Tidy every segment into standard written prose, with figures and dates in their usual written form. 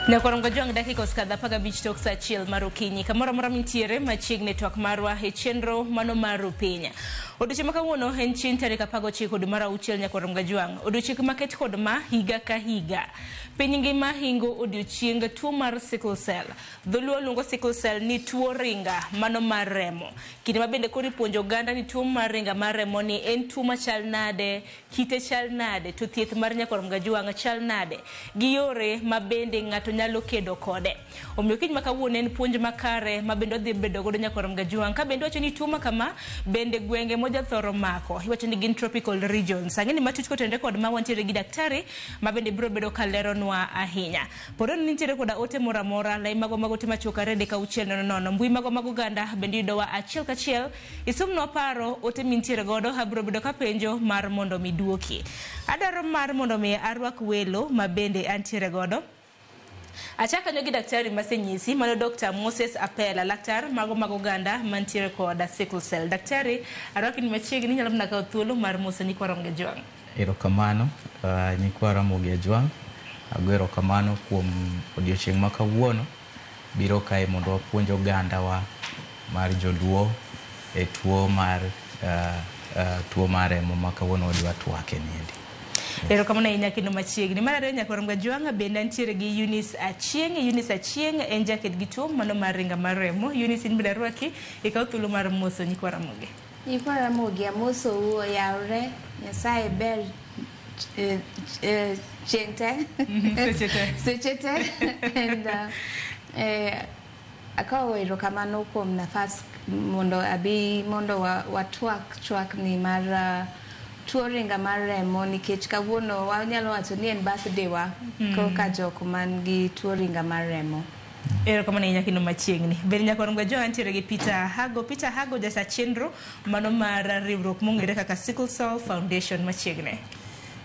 Nyakorongo Jwang' dakika osekadho 15 tok saa 1 mar okinyi. Kamoro amora mintiere machiegni twak marwa e chenro mano mar Rupiny. Odiochieng' ma kawuono en chieng' tarik 19 dwe mar auchiel Nyakorongo Jwang'. Odiochieng' maket kod ma higa ka higa. Piny ngima hingo odiochieng tuo mar sickle cell. Dholuo luongo sickle cell ni tuo ringa mano mar remo. Kinde ma bende koro ipuonjo oganda ni tuo mar ringa mar remo ni en tuo machal nade, kite chal nade, to thieth mar Nyakorom Gajwang' chal nade, gi yore ma bende ng'ato nyalo kedo kode. Omiyo kiny ma kawuono en puonj makare ma bende odhi bedo godo Nyakorom Gajwang'. Ka bende wacho ni tuo ma kama bende gwenge mojathoro mako, iwacho ni gin tropical regions. Ang'e ni matut kotenore kod ma wantiere gi daktari ma bende biro bedo ka leronwa ahinya. Pod ni nitiere koda ote moro amora, lai magwa mag ote machuok 2 3 6 0 0. Mbui magwa mag oganda bende yudowa achiel kachiel. Isumnwa paro ote mintiere godo, abiro bedo ka penjo mar mondo mi duoki. Adwaro mar mondo mi arwak welo ma bende antiere godo. Achak kanyo gi daktari masenyisi, mano Dr. Moses Apela, laktar mago mag oganda mantiere koda sickle cell. Daktari, arwaki ni machiegni, inyalo mana kawo thuolo mar moso nyikwa Ramogi Ajwang'. Erokamano nyikwa Ramogi Ajwang'. Ago erokamano kuom odiochieng' ma kawuono biro kae mondo wapuonj ogandawa mar joluo e tuo mar tuo mar remo ma kawuono wadwa twake niendi. Erokamano ahinya kendo machiegni. Mar ariyo Nyakwar Gajwang' bende antiere gi Eunice Achieng'. Eunice Achieng' en jaked gi tuo mano mar ringa mar remo. Eunice in bende arwaki, ikaw thuolo mar moso nyikwa Ramogi. Nyikwa Ramogi amosou oyawre, Nyasaye ber chieng' te. Seche te. Seche te. And akawo erokamano kuom nafas mondo abi mondo watwak chwakni mar tuo ringa mar remo nikech kawuono wanyalo wacho ni en birthday wa koka jok man gi tuo ringa mar remo. Erokamano ahinya kendo machiegni. Bende Nyakwar Gajwang' antiere gi Peter Hago. Peter Hago jata chenro mano mar riwruok mong'ere kaka Sickle Cell Foundation machiegni.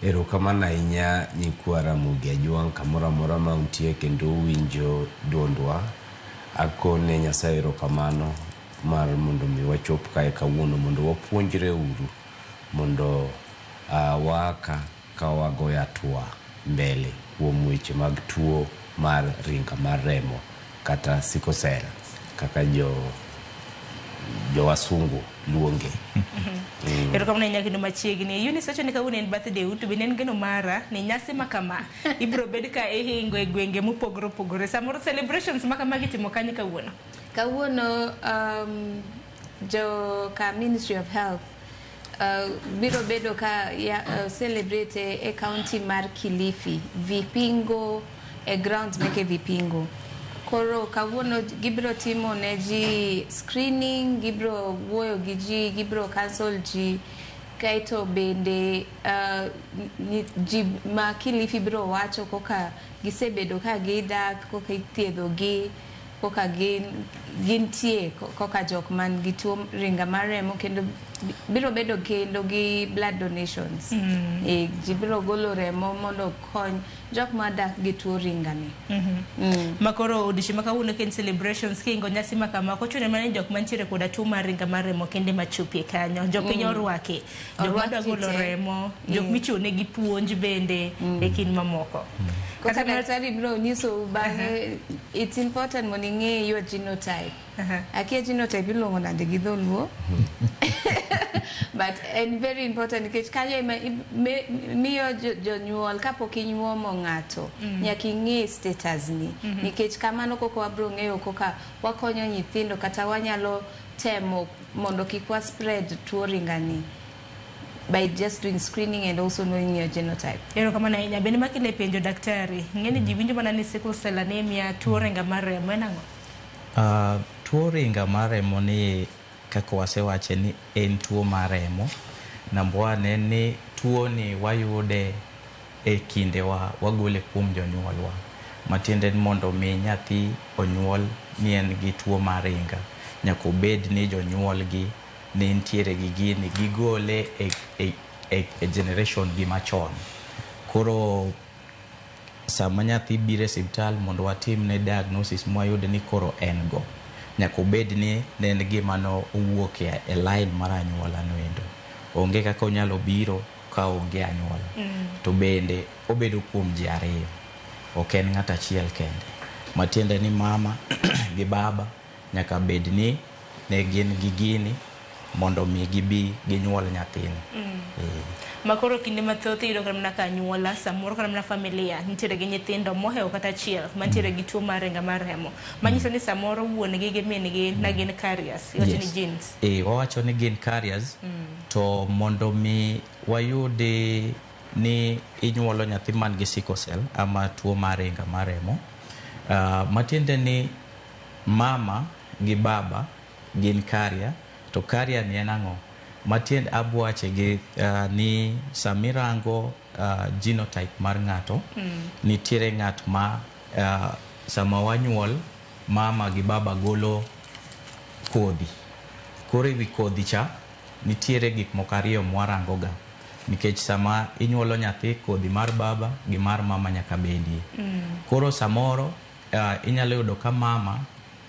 Erokamano ahinya nyikwa Ramogi Ajwang' kamoro amora ma untie kendo uwinjo duondwa. Akone Nyasaye erokamano mar mondo mi wachop kae kawuono mondo wapuonjre uru mondo waa ka ka wagoyo hatua mbele kuom weche mag tuo mar ringa mar remo kata sickle cell kaka jo wasungu luonge. Erokamano ahinya kendo machiegni. Eunice wacho ni kawuono en birthday u to bende en geno mara ni nyasi ma kama ibiro bed ka ihingo e gwenge mopogore opogore. Samoro celebrations ma kama gitimo kanye kawuono? Kawuono jo ka Ministry of Health biro bedo ka ya, celebrate e county mar Kilifi, Vipingo, e grounds meke Vipingo. Koro kawuono gibiro timo ne ji screening, gibiro wuoyo gi ji, gibiro counsel ji, kaeto bende ji ma Kilifi biro wacho koka gisebedo ka gidak, koka ithiedho gi, koka gin gintie koka jok man gi tuo ringa mar remo kendo biro bedo kendo gi blood donations. E, ji biro golo remo mondo okony jok madak gi tuo ringa ni. Makoro odiochieng' ma kawuono ka en celebrations kihingo nyasi ma kama ok ochuno mana ni jok mantiere koda tuo mar ringa mar remo kende machopie kanyo. Jopiny orwaki, jok madwa Orwak ji golo te. remo, jok michiwo negi puonj bende e kind mamoko. Kaka Kata mana- daktari biro nyisou bang'e, it's important mondo ing'e your genotype. Akia genotype iluongo nade gi dholuo. But en very important nikech kanyo ema miyo jonyuol kapok inyuomo ng'ato nyaka ing'e status ni. Nikech kamano koko wabiro ng'eyo koka wakonyo nyithindo kata wanyalo temo mondo kik wa spread tuo ringa ni by just doing screening and also knowing your genotype. Erokamano ahinya. Bende makile penjo daktari, ng'e ni ji winjo mana ni sickle cell anemia, tuo ringa mar remo en ang'o? Tuo ringa mar remo ni kaka wasewache ni en tuo mar remo. Number one en ni tuo ni wayude e kindewa wagole kuom jonyuolwa. Matiende ni mondo mi nyathi onyuol ni en gi tuo mar ringa, nyaka obed ni jonyuolgi ne nitiere gi gini, gigole e generation gi machon. Koro sama nyathi biro e siptal mondo watimne diagnosis mwayud ni koro en go, nyaka obed ni ne en gima no owuok e line mar anyuola noendo. Onge kaka onyalo biro ka onge anyuola. To bende obedo kuom ji ariyo. Ok en ng'at achiel kende. Matiende ni mama gi baba nyaka bed ni ne gin gi gini mondo mi gibi ginyuol nyathini. Ma koro kinde mathoth iyudo kata mana ka anyuola samoro kata mana familia nitiere gi nyithindo mohewo kata achiel mantiere gi tuo mar ringa mar remo manyiso ni samoro wuon gi gi min gi na gin carriers iwacho ni genes. Wawacho ni gin carriers. To mondo mi wayudi ni inyuolo nyathi man gi sickle cell ama tuo mar ringa mar remo, matiende ni mama gi baba gin carrier. To carrier ni en ang'o? Matiende abwache gi ni samirango genotype mar ng'ato, nitiere ng'at ma sama wanyuol mama gi baba golo kodhi. Koro ewi kodhi cha nitiere gik moko ariyo mwarango ga, nikech sama inyuolo nyathi kodhi mar baba gi mar mama nyaka bedie. Koro samoro inyalo yudo ka mama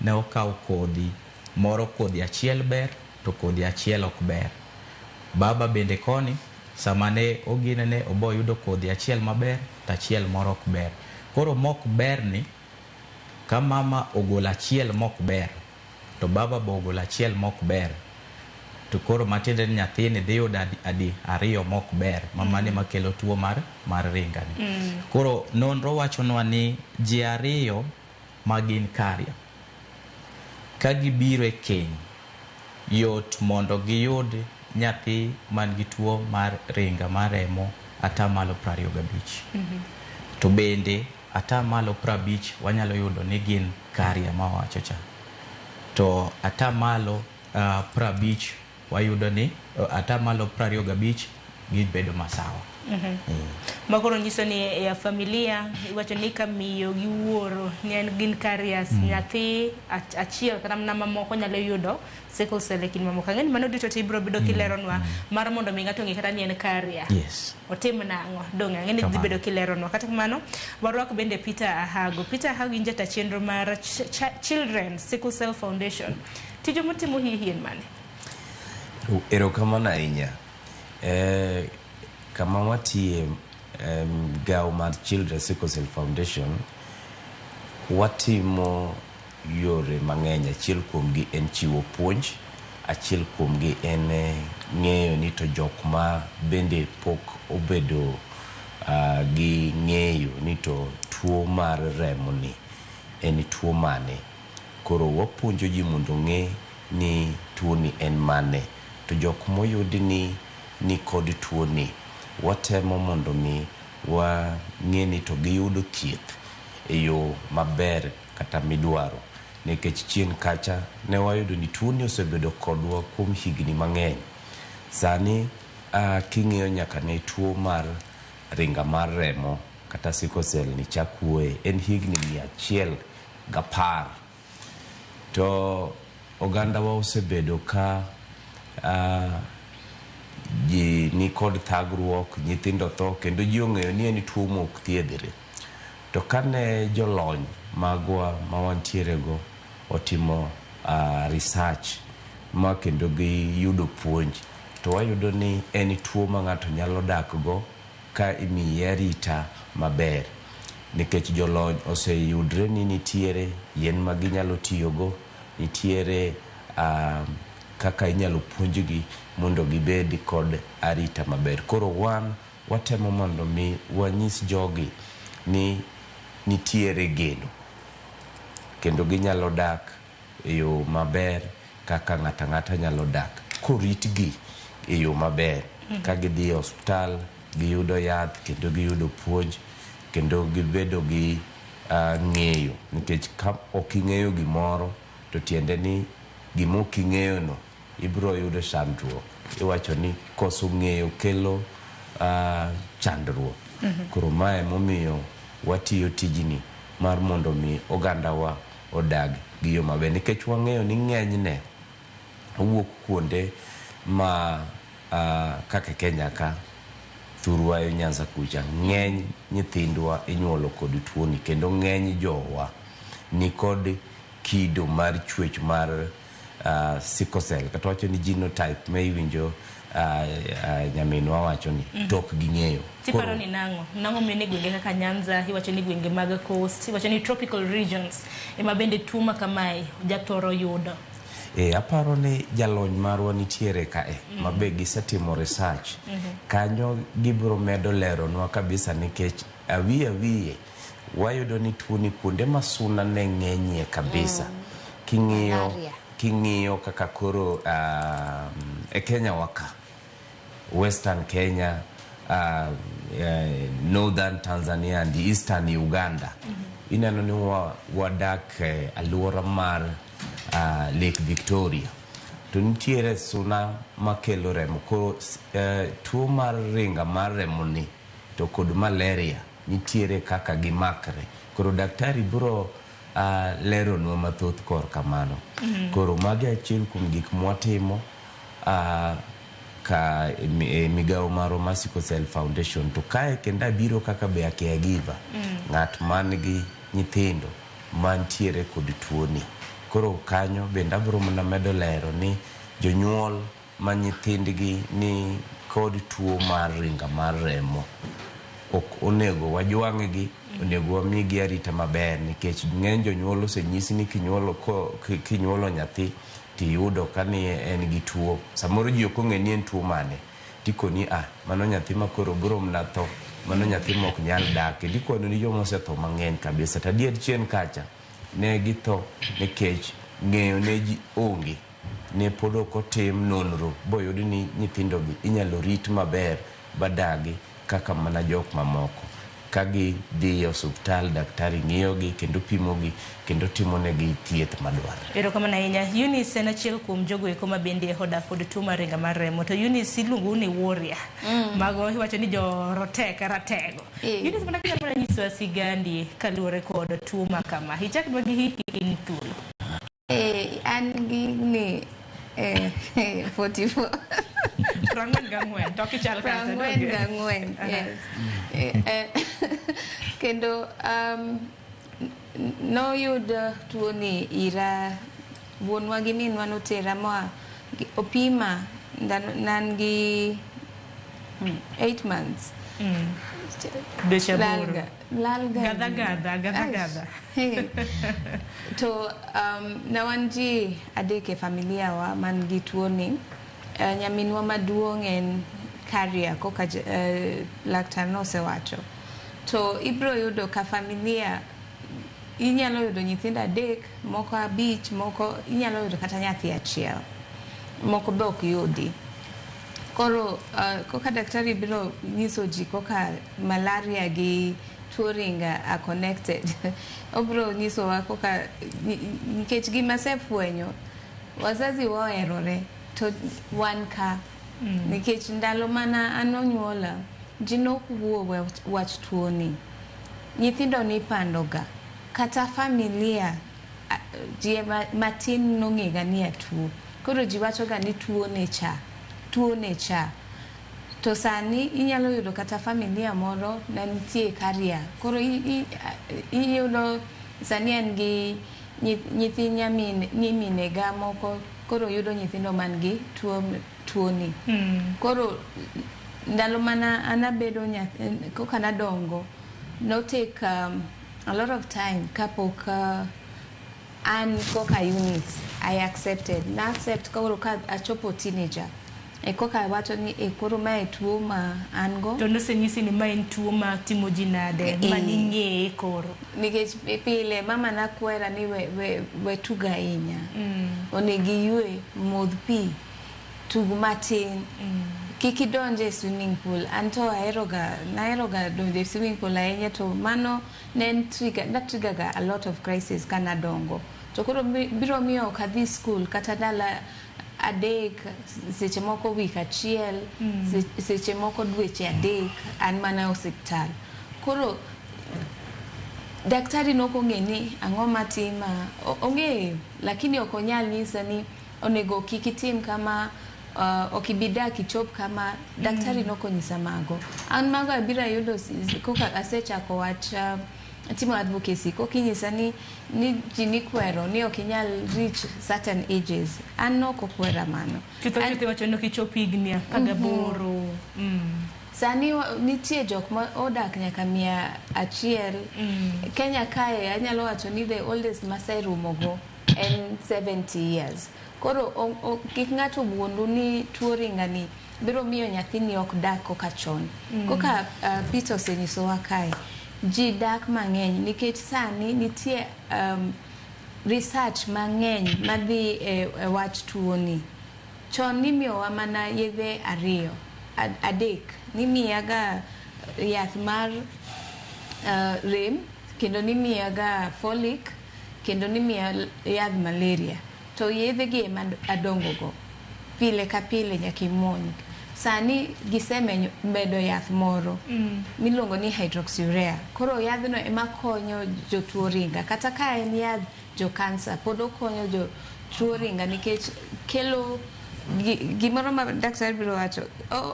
ne okawo kodhi moro, kodhi achiel ber to kodhi achiel ok ber. Baba bende koni sama ne ogine ne obo yudo kodhi achiel maber to achiel moro ok ber. Koro mok ber ni ka mama ogolo achiel mok ber to baba bo ogolo achiel mok ber, to koro matiende ni nyathini dhi yudo adi ariyo mok ber, ma mane makelo tuo mar ringani. Koro nonro wachonwa ni ji ariyo ma gin carrier ka gibiro e keny yot mondo giyud nyathi man gi tuo mar ringa mar remo 25%. To bende 50% wanyalo yudo ni gin carrier ma wawacho cha. To 50% wayudo ni 25% gibedo masawa. Ma koro nyiso ni e familia iwacho ni ka miyo gi wuoro ni en gin carriers, nyathi achiel kata mana mamoko nyalo yudo sickle cell e kind mamoko. Ang'e ni mano duto te ibiro bedo kileronwa mar mondo mi ng'ato ong'e kata ni en carrier. Otim nang'o dong' ang'e ni dhi bedo kileronwa. Kata kamano warwak bende Peter Ahago. Peter Ahago in jata chenro mar Children Sickle Cell Foundation. Tiju mutimo hihi en mane? Erokamano ahinya. Kama watiye, migao mar Children Sickle Cell Foundation, watimo yore mang'eny. Achiel kuomgi en chiwo puonj, achiel kuomgi en ng'eyo ni to jok ma bende pok obedo gi ng'eyo ni to tuo mar remo ni en tuo mane. Koro wapuonjo ji mondo ong'e ni tuo ni en mane. To jok moyud ni ni kod tuo ni, watemo mondo mi wang'e ni to giyudo thieth e yo maber kata midwaro. Nikech chien kacha ne wayudo ni tuo ni osebedo kodwa kuom higni mang'eny. Sani king'iyo nyaka ne tuo mar ringa mar remo kata sickle cell ni chak wuoye, en higni 110. To ogandawa osebedo ka ji ni kod thagruok, nyithindo tho, kendo ji ong'eyo ni en tuo mok thiedhre. To kane jolony magwa ma wantiere go otimo research ma kendo giyudo puonj, to wayudo ni en tuo ma ng'ato nyalo dak go ka imiye arita maber. Nikech jolony oseyudre ni nitiere yien ma ginyalo tiyogo, nitiere kaka inyalo puonjgi mondo gibed kod arita maber. Koro wan watemo mondo mi wanyis jogi ni nitiere geno kendo ginyalo dak e yo maber kaka ng'ato ang'ata nyalo dak koritgi e yo maber ka gidhi e osiptal giyudo yath kendo giyudo puonj kendo gibedo gi ng'eyo nikech ka ok ing'eyo gimoro to tiende ni gima ok ing'eyo no ibiro yudo chandruok. Iwacho ni koso ng'eyo kelo chandruok. Koro mae emomiyo watiyo tijni mar mondo mi ogandawa odag gi yo maber nikech wang'eyo ni ng'enyne owuok kuonde ma kaka Kenya ka thurwa yo Nyanza kucha ng'eny nyithindwa inyuolo kod tuoni kendo ng'eny jowa ni kod kido mar chwech mar sickle cell kata wacho ni genotype ma iwinjo. nyaminwa wacho ni to ok ging'eyo. Tiparo ni nang'o? Nang'o mine gwenge kaka Nyanza, iwacho ni gwenge mag coast, iwacho ni tropical regions ema bende tuo ma kamae jathoro yudo. Aparo ni jalony marwa nitiere kae ma be gisetimo research kanyo, gibiro medo leronwa kabisa nikech awiye awiye wayudo ni tuoni kuonde ma suna ne ng'enyie kabisa. King'iyo Malaria. King'iyo kaka koro e Kenya waka, Western Kenya, Northern Tanzania and Eastern Uganda, ineno ni wadak e alwora mar Lake Victoria to nitiere suna makelo remo. Koro tuo mar ringa mar remo ni to kod malaria nitiere kaka gimakre. Koro daktari biro leronwa mathoth korka mano. Koro magi achiel kuom gik mwatimo ka e migawo marwa mar Sickle Cell Foundation. To kae kendo abiro kaka be a caregiver, ng'at man gi nyithindo mantiere kod tuoni. Koro kanyo bende abiro mana medo lero ni jonyuol ma nyithindgi ni kod tuo mar ringa mar remo ok onego wajwang'gi, onego wamigi arita maber, nikech ng'eny jonyuol osenyisi ni kinyuolo nyathi tiyudo ka ni en gi tuo, samoro ji ok ong'e ni en tuo mane, tikoni ah, mano nyathi ma koro biro mana tho, mano nyathi ma ok nyal dak. Kendo ikwano ni joma osetho mang'eny kabisa to adier chien kacha ne githo nikech ng'eyo ne ji onge, ne pod ok otim nonro boyud ni nyithindogi inyalo rit maber badagi kaka mana jok mamoko ka gidhi e osuptal, daktari ng'iyogi kendo pimogi kendo timonegi thieth madwarore. Erokamano ahinya. Eunice en achiel kuom jogo eko ma bende odak kod tuo mar ringa mar remo. To Eunice iluongo ni warrior. Mago iwacho ni jo roteke ratego. Eunice, mana kinyalo mana nyisowa sigandi kaluwore kod tuo ma kama. Ichaknwa gi hiki in thuolo. An gi ni 44. 44 to ok ichal kata. 44 donge? Gang'wen, yes. Kendo noyud tuoni ira, wuonwa gi minwa notera ma opima nan gi 8 months. Dweche 8. Lalga, lalga. Gadha gadha, gadha Aish. Gadha. Hey. To ne wan ji adek e familia wa man gi tuoni. Nyaminwa maduong' en carrier koka laktar nosewacho. To ibiro yudo ka familia inyalo yudo nyithindo adek, moko abich, moko inyalo yudo kata nyathi achiel. Moko be ok yudi. Koro koka daktari biro nyiso ji koka malaria gi tuo ringa are connected. Obiro nyisowa koka nikech gima asefwenyo, wazazi wa oherore to wan ka nikech ndalo mana an onyuola ji nok wuo wach tuoni. Nyithindo nipandoga kata familia ji matin nong'ega ni atuo. Koro ji wachoga ni tuo ne cha, tuo ne cha. To sani inyalo yudo kata familia moro na nitie carrier. Koro iyudo sani en gi nyithi nyiminega moko koro yudo nyithindo man gi tuo tuoni. Koro ndalo mana an abedo koka nadongo, no take a lot of time kapok an koka Eunice I accepted. Na accept koro ka achopo teenager. E koka wacho ni e koro mae tuo ma an go. To nosenyisi ni ma en tuo ma timo ji nade ma ning'eye koro. Nikech pile mama nakwera ni we tugo ahinya. Onego iywe, modh pi, tug matin. Kik idonj e swimming pool. An to aheroga, naheroga donjo e swimming pool ahinya to mano ne en trigger, na trigger ga a lot of crisis ka nadongo. To koro biro miyo ok adhi school kata dala adek, seche moko wik achiel, seche moko dweche 3 an mana e osiptal. Koro daktari nok ong'e ni ang'o matima, ong'eyo lakini ok onyal nyisa ni onego kik itim kama, ok ibi dak ichop kama. Daktari nok onyisa mago. An mago abiro ayudo koka asechako wach Timo advocacy kokinyisa ni ji nikwero ni ok inyal reach certain ages. An nok okwera mano. Chutho chutho iwacho ni ok ichop higni 18. Sani nitie jok ma odak nyaka 100. Kenya kae anyalo wacho ni the oldest maserumogo en 70 years. Koro kik ng'ato wuondu ni tuo ringa ni biro miyo nyathini ok dak kaka chon. Kaka Peter osenyisowa kae, ji dak mang'eny nikech sani nitie research mang'eny madhi e wach tuoni. Chon nimiyowa mana yedhe ariyo, adek. Nimiyaga yath mar rem, kendo nimiyaga folic, kendo nimiya yadh malaria. To yedhe gi ema adongo go. Pile ka pile nyaka imuony. Sani gisemedo yath moro miluongo ni hydroxyurea. Koro yadhno ema konyo jotuo ringa. Kata ka en yadh jo kansa, pod okonyo jotuo ringa nikech kelo gimoro ma daktari biro wacho,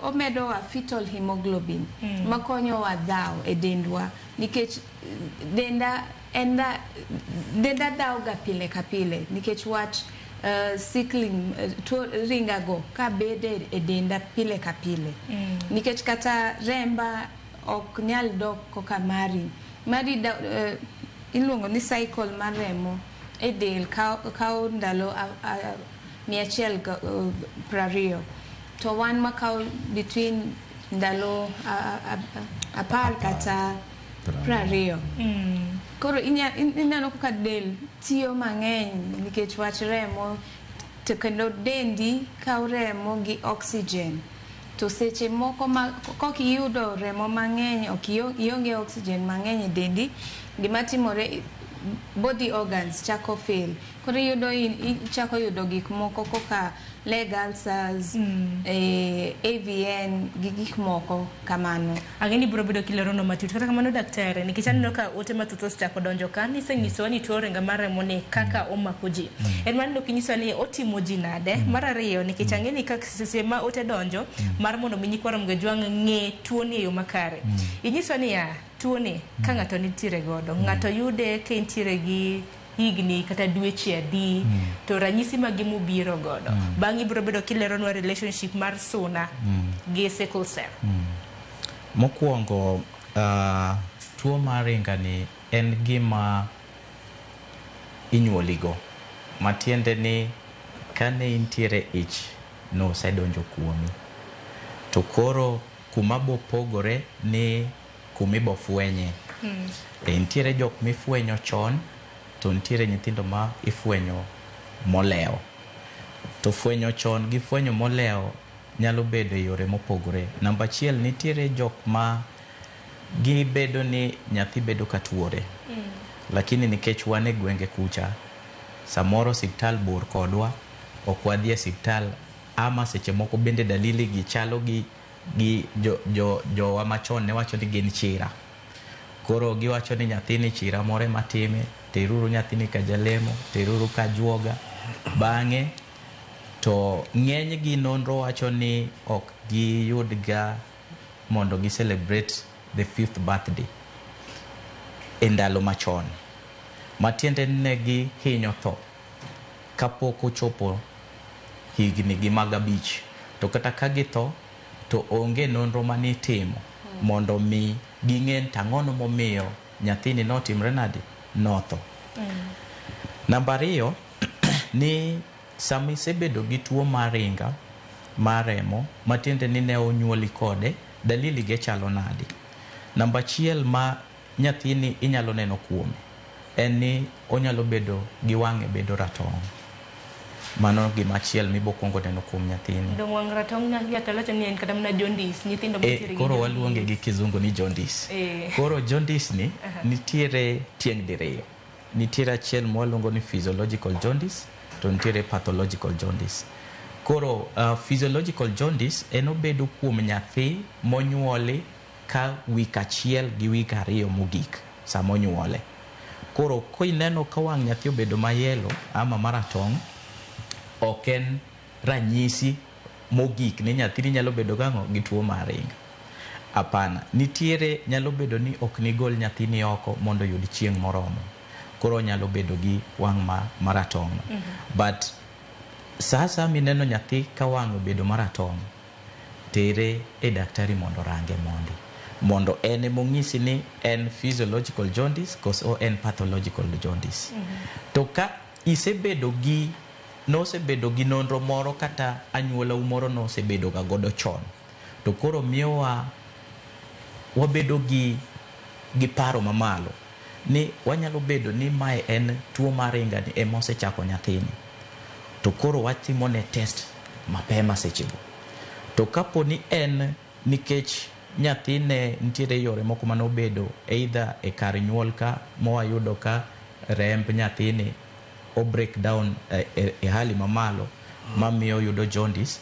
omedowa fetal hemoglobin makonyowa dhaw e dendwa nikech denda enda denda dhaw ga pile ka pile nikech wach sickling, tuo ringa go ka bede e denda pile ka pile nikech kata remba ok nyal dok kaka mari iluongo ni cycle mar remo e del kawo ndalo 120, to wan makawo between ndalo 10 kata 20. Koro ineno kaka del tiyo mang'eny nikech wach remo, to kendo dendi kawo remo gi oxygen, to seche moko ma kok iyudo remo mang'eny, ok ionge oxygen mang'eny e dendi, gima timore, body organs chako fail. Koro iyudo ichako yudo gik moko kaka leg ulcers, AVN gi gik moko kamano. Ang'e ni biro bedo kilerono matut. Kata kamano, daktari, nikech aneno ka ote mathoth osechako donjo ka, nisenyisowa ni tuo ringo mar remo ni kaka omako ji. En mano ok inyisowa ni otimo ji nade. Mar ariyo, nikech ang'e ni kaka seche ma ote donjo mar mondo mi nyikwa Ramogi Ajwang' ng'e tuo ni e yo makare. Inyisowa niya, tuo ni ka ng'ato nitiere godo, ng'ato yude ka entiere gi higni kata dweche adi, to ranyisi mage mobiro godo. Bang'e ibiro bedo kileronwa relationship mar suna gi sickle cell. Mokwongo, tuo mar ringa ni en gima inyuoligo. Matiende ni kane intiere ich nosedonjo kuomi. To koro kuma bopogore ni kumibofwenye. E nitiere jok mifwenyo chon to nitiere nyithindo ma ifwenyo molewo. To fwenyo chon gi fwenyo molewo nyalo bedo e yore mopogore. Namba achiel, nitiere jok ma gibedo ni nyathi bedo ka tuore. Lakini nikech wan e gwenge kucha, samoro osiptal bor kodwa, ok wadhi e osiptal, ama seche moko bende dalili gi chalo gi jowa machon ne wacho ni gin chira. Koro giwacho ni nyathini chira moro ema time, teruru nyathini ka jalemo, teruru ka juoga. Bang'e to ng'eny gi nonro wacho ni ok giyud ga mondo gi celebrate the fifth birthday e ndalo machon. Matiende ni ne gihinyo tho kapok ochopo higni gi mag 5. To kata ka githo, to onge nonro manitimo mondo mi ging'e ni tang'ono momiyo nyathini notimre nade, notho. Namba ariyo, ni sama isebedo gi tuo mar ringa mar remo, matiende ni ne onyuoli kode, dalili ge chalo nade? Namba achiel ma nyathini inyalo neno kuome en ni onyalo bedo gi wang'e bedo ratong'. Mano gima achiel mibokwongo neno kuom nyathini. Dong wang' ratong' nyaka wacho ni en kata mana jaundice, nyithindo mantiere gi koro jaundice. Waluonge gi kizungu ni jaundice. Koro jaundice ni nitiere tieng' diriyo. Nitiere achiel mwaluongo ni physiological jaundice to nitiere pathological jaundice. Koro physiological jaundice en obedo kuom nyathi monyuoli ka wik achiel gi wik ariyo mogik sama onyuole. Koro kineno ka wang' nyathi obedo mayelo ama maratong', ok en ranyisi mogik ni nyathini nyalo bedo gang'o gi tuo mar ringo. Hapana, nitiere nyalo bedo ni ok nigol nyathini oko mondo oyud chieng' moromo. Koro onyalo bedo gi wang' ma maratong'. But sa asaya mineno nyathi ka wang'e obedo maratong', tere e daktari mondo orange mondi. Mondo en emong'isi ni en physiological jaundice koso en pathological jaundice. To ka isebedo gi nosebedo gi nonro moro kata anyuolau moro nosebedo ga godo chon, to koro miyowa wabedo gi paro mamalo ni wanyalo bedo ni mae en tuo mar ringa ni ema osechako nyathini, to koro watimo ne test mapema sechego. To kapo ni en nikech nyathi ne nitiere yore moko manobedo either e kar nyuol ka mawayudo ka remb nyathini o break down e hali mamalo mamiyo oyudo jaundice,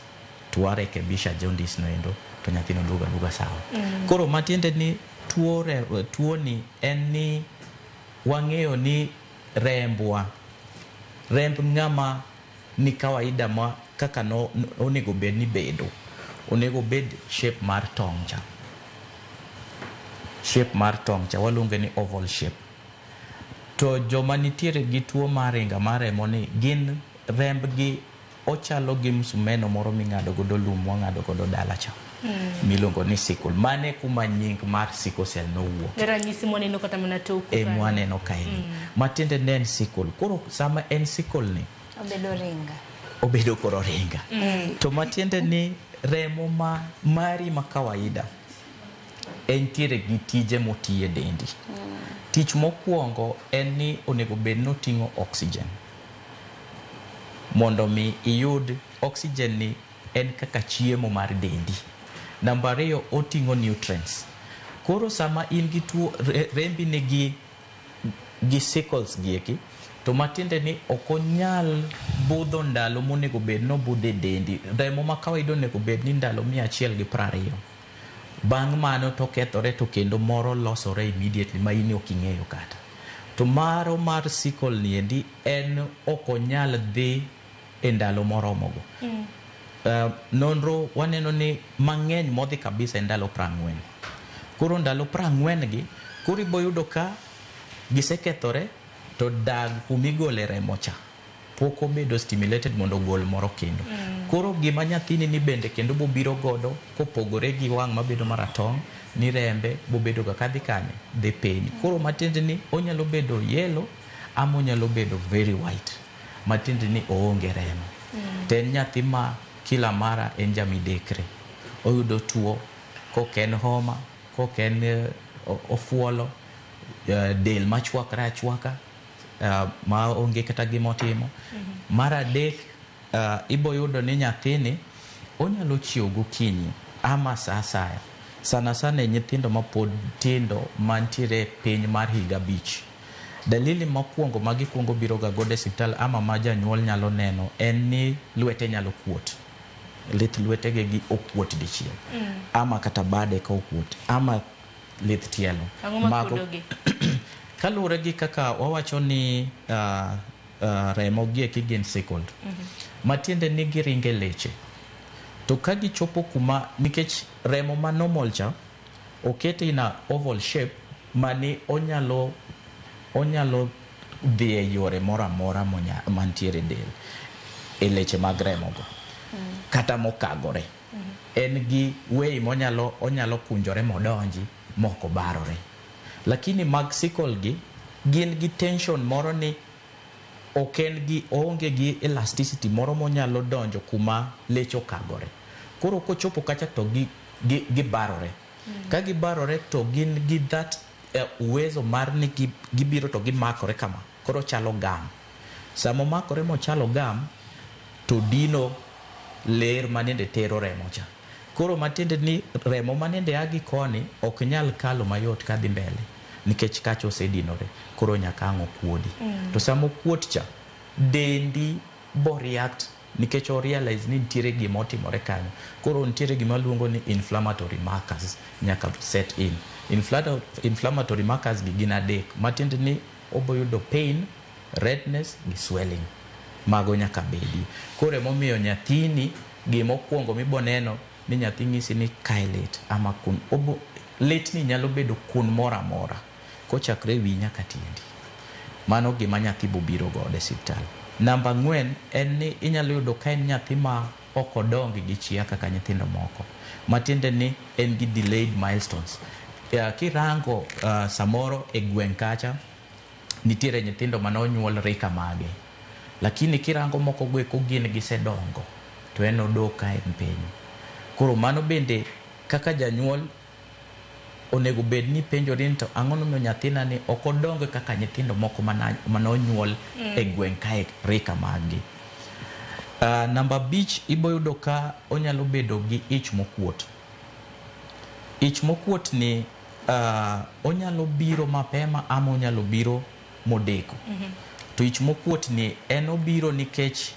to warekebisha jaundice no endo to nyathino duogo aduoga sawa. Koro matiende ni tuo ni en ni wang'eyo ni rembwa, remb ng'ama ni kawaida ma kaka no, onego bed ni bedo, onego bed shape mar tong' cha. Shape mar tong' cha waluonge ni oval shape. To joma nitiere gi tuo mar ringa mar remo ni gin rembgi ochalo gi msumeno moro ming'ado godo lum mwang'ado godo dala cha. Miluongo ni sickle. Mane kuma nying mar sickle cell nowuok. Ranyisi mwaneno kata mana toku E kanyo. mwaneno kaeni. Matiende ne en sickle. Koro sama en sickle ni, Obedo ringa. Obedo koro ringa. To matiende ni remo ma mari ma kawaida entiere gi tije motiye dendi. Tich mokwongo en ni onego bed ni oting'o oxygen. Mondo mi iyud oxygen ni en kaka chiemo mar dendi. Namba ariyo, oting'o nutrients. Koro sama in gi tuo rembi nigi gi sickles gi eki, to matiende ni ok onyal budho ndalo monego bed ni obudho e dendi. Remo ma kawaida onego bed ni ndalo 120. Bang' mano to okethore to kendo moro losore immediately ma in ok ing'eyo kata. To maro mar sickle ni endi en ok onyal dhi e ndalo moromogo. Nonro waneno ni mang'eny modhi kabisa e ndalo 40. Koro ndalo 40 gi, koro iboyudo ka gisekethore to dag kumigole remo cha pok obedo stimulated mondo ogol moro kendo. Koro gima nyathini ni bende kendo bobiro godo kopogore gi wang' mabedo maratong' ni rembe bobedo ga kadhi kanye dhi piny. Koro matiende ni onyalo bedo yellow ama onyalo bedo very white. Matiende ni oonge remo. To en nyathi ma kila mara en jamidekre. Oyudo tuo kok en homa, kok en ofuolo, del machwakre achwaka, ma onge kata gima otimo. Mar adek, iboyudo ni nyathini onyalo chiew gokinyi ama sa asaya. Sana sana e nyithindo mapod tindo mantiere piny mar higa 5. Dalili mokwongo ma gikuongo biro ga godo e osiptal ama ma janyuol nyalo neno en ni lwete nyalo kuot. Lith lwetege gi okuot dichiel. Ama kata bade ka okuot. Ama lith tielo. Ang'o makuodogi? Kaluwore gi kaka wawacho ni remo gi eki gin sickled. Matiende ni giringe leche. To ka gichopo kuma, nikech remo ma normal cha okete in a oval shape mani onyalo dhi e yore moro amora mantiere e del e leche mag remo go. Kata mokagore. En gi way monyalo onyalo kunjore modonji mok obarore. Lakini mag sickle gi gin gi tension moro ni ok en gi oonge gi elasticity moro monyalo donjo kuma leche okagore. Koro kochopo kacha to gibarore. Ka gibarore to gin gi that uwezo mar ni gibiro to gimakore kama. Koro chalo gam. Sama omakore mochalo gam to dino ler manende tero remo cha. Koro matiende ni remo manende a gi koni ok nyal kalo mayot kadhi mbele nikech kacha osedinore. Koro nyaka ang' okuodi. To sama okuot cha, dendi bo react nikech o realize ni nitiere gima otimore kanyo. Koro nitiere gima luongo ni inflammatory markers nyaka set in. Inflammatory markers gi gin adek. Matiende ni oboyudo pain, redness gi swelling. Mago nyaka bedi. Koro emomiyo nyathini gima okwongo miboneno ni nyathi nyisi ni kae lit ama kun obo lit ni nyalo bedo kun moro amora kochakre e wiyi nyaka tiendi. Mano gima nyathi bobiro godo e osiptal. Namba 4 en ni inyalo yudo ka en nyathi ma ok odong gi chia kaka nyithindo moko. Matiende ni en gi delayed milestones. Kirango samoro e gweng' kacha nitiere nyithindo mane onyuol rika mage. Lakini kirango moko go eko gin gisedongo to en odok ka en piny. Koro mano bende kaka janyuol onego bed ni penjori ni to ang'o momiyo nyathina ni ok odong kaka nyithindo moko mane onyuol e gweng' kae rika maggi. Namba 5 iboyudo ka onyalo bedo gi ich mokuot. Ich mokuot ni onyalo biro mapema ama onyalo biro modeko. To ich mokuot ni en obiro nikech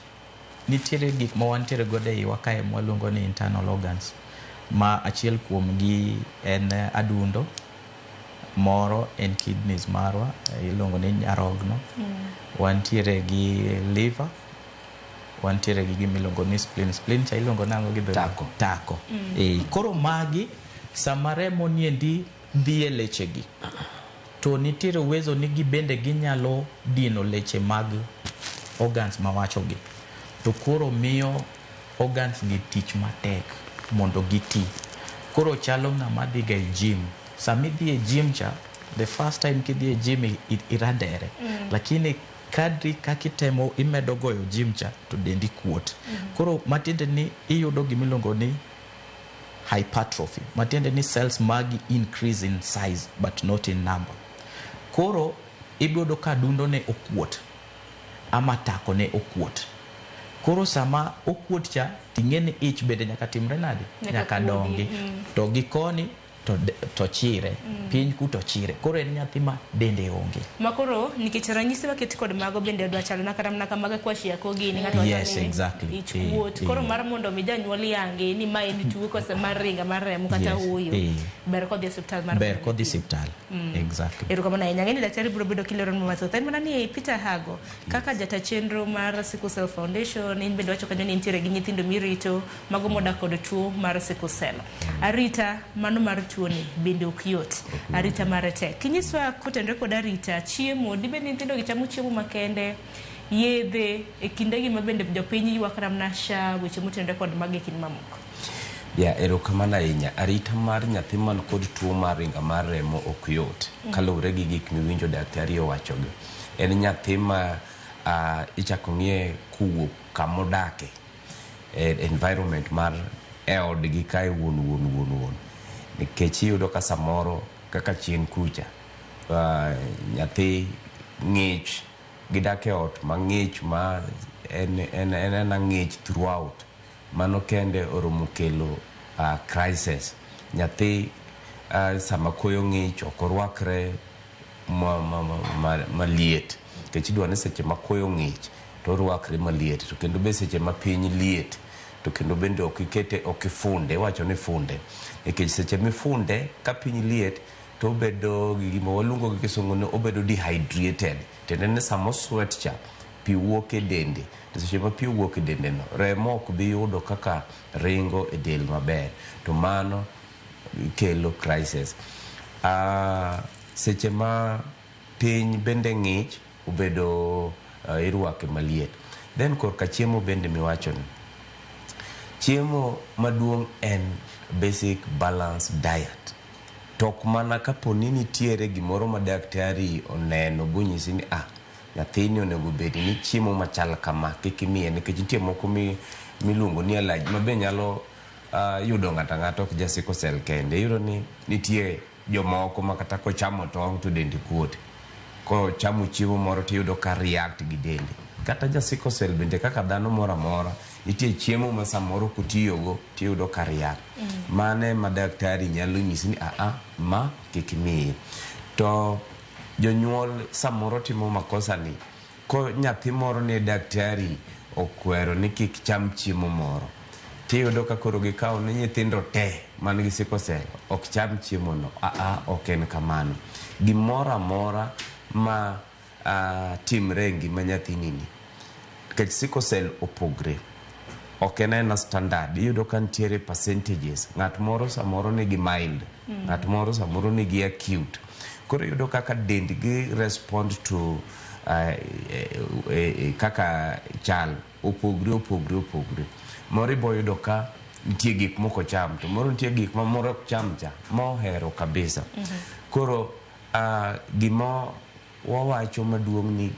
nitiere gik ma wantiere godo e iwa kae mwaluongo ni internal organs, ma achiel kuom gi en adundo, moro en kidneys marwa iluongo ni nyarogno. Wantiere gi liver, wantiere gi gima iluongo ni spleen. Spleen cha iluongo nang'o gi dho? Tako. Tako. Koro magi sama remo niendi dhi e lechegi to nitiere uwezo ni gibende ginyalo dino leche mag organs mawachogi, to koro miyo organs gi tich matek mondo giti. Koro chalo ng'ama dhiga e gym. Sama idhi e gym cha, the first time kidhi e gym iradere. Lakini kadri kaka itemo imedo goyo gym cha to dendi kuot. Koro matiende ni iyudo gimiluongo ni hypertrophy. Matiende ni cells magi increase in size but not in number. Koro ibiro ka adundo ne okuot ama tako ne okuot. Koro sama okuot cha ting'e ni ich bende nyaka timre nade? Nyaka dongi. To gi koni to chire. Piny ku to chire. Koro en nyathi ma dende onge. Makoro nikech ranyisi maket kod mago bende odwa chalo na kata mana kamaga kwashia ko gini ng'ato wacho Yes, ni exactly. ich kuot. Koro mar mondo mi janyuol yangi ni ma en tuo kose mar ringa mar remo kata ooyo. Ber kodhi e osiptal mar Ber mondo kodhi mi osiptal. Exactly. Erokamano ahinya. Ang'e ni daktari biro bedo kileronwa mathoth. En mana ni Peter Hago, kaka jata chenro mar Sickle Cell Foundation, in bende wacho kanyo ni intiere gi nyithindo mirito mago modak kod tuo mar sickle cell. Arita mano mar tuo ni bende ok yot. Arita mare tek. Kinyiswa kotenore kod arita chiemo, dibed ni nyithindo gi chamo chiemo makende, yedhe e kindegi ma bende jopiny ywak namna SHA, weche motenore kod mago e kind mamoko. Ya, erokamano ahinya. Arita mar nyathi man kod tuo mar ringa mar remo ok yot. Kaluwore gi gik miwinjo daktari owachogi. En nyathi ma ichako ng'iye kowuok kamodake. Environment mar e odgi kae wuon wuon wuon wuon. Nikech iyudo ka samoro kaka chien kucha, nyathi ng'ich, gidak e ot mang'ich ma en en ng'ich throughout. Mano kende oromo kelo crisis. Nyathi sama koyo ng'ich ok orwakre maliet. Nikech idwa ni seche ma koyo ng'ich to orwakre maliet. To kendo be seche ma piny liet to kendo bende ok ikete, ok ifunde, iwacho ni funde. Nikech seche mifunde ka piny liet to obedo gi gima waluongo gi kisungu ni obedo dehydrated. Tiende ni sama osweat cha, pi wuok e dende. To seche ma pi owuok e dende no, remo ok bi yudo kaka ringo e del maber. To mano kelo crisis. Seche ma piny bende ng'ich, obedo irwake maliet. Then korka chiemo bende miwacho ni. Chiemo maduong' en basic balanced diet. To ok mana kapo ni nitiere gimoro ma daktari oneno bonyisi ni nyathini onego bed ni chiemo machal kama kik imiye, nikech nitie moko miluongo ni allergy ma be nyalo yudo ng'ato ang'ata, ok ja sickle cell kende. Iyudo ni nitie jomoko ma kata kochamo tong' to dende kuot. Kochamo chiemo moro tiyudo ka react gi dende. Kata ja sickle cell bende kaka dhano moro amora, nitie chiemo ma samoro kotiyogo tiyudo ka react. Mano ema daktari nyalo nyisi ni ma kik imiye. To jonyuol samoro timo makosa ni ko nyathi moro ne daktari okwero ni kik cham chiemo moro, tiyudo ka koro gikawo ni nyithindo te man gi sickle cell ok cham chiemo no. Ok en kamano. Gimoro amora ma timre e ngima nyathini ni, nikech sickle cell opogre. Ok en aena standard. Iyudo ka nitiere percentages. Ng'at moro samoro nigi mild, ng'at moro samoro nigi acute. Koro iyudo kaka dendgi respond to kaka chal opogre opogre opogre. Moro ibo yudo ka nitie gik moko cham, to moro nitie gik ma moro ok cham cha mohero kabisa. Koro gima wawacho maduong' ni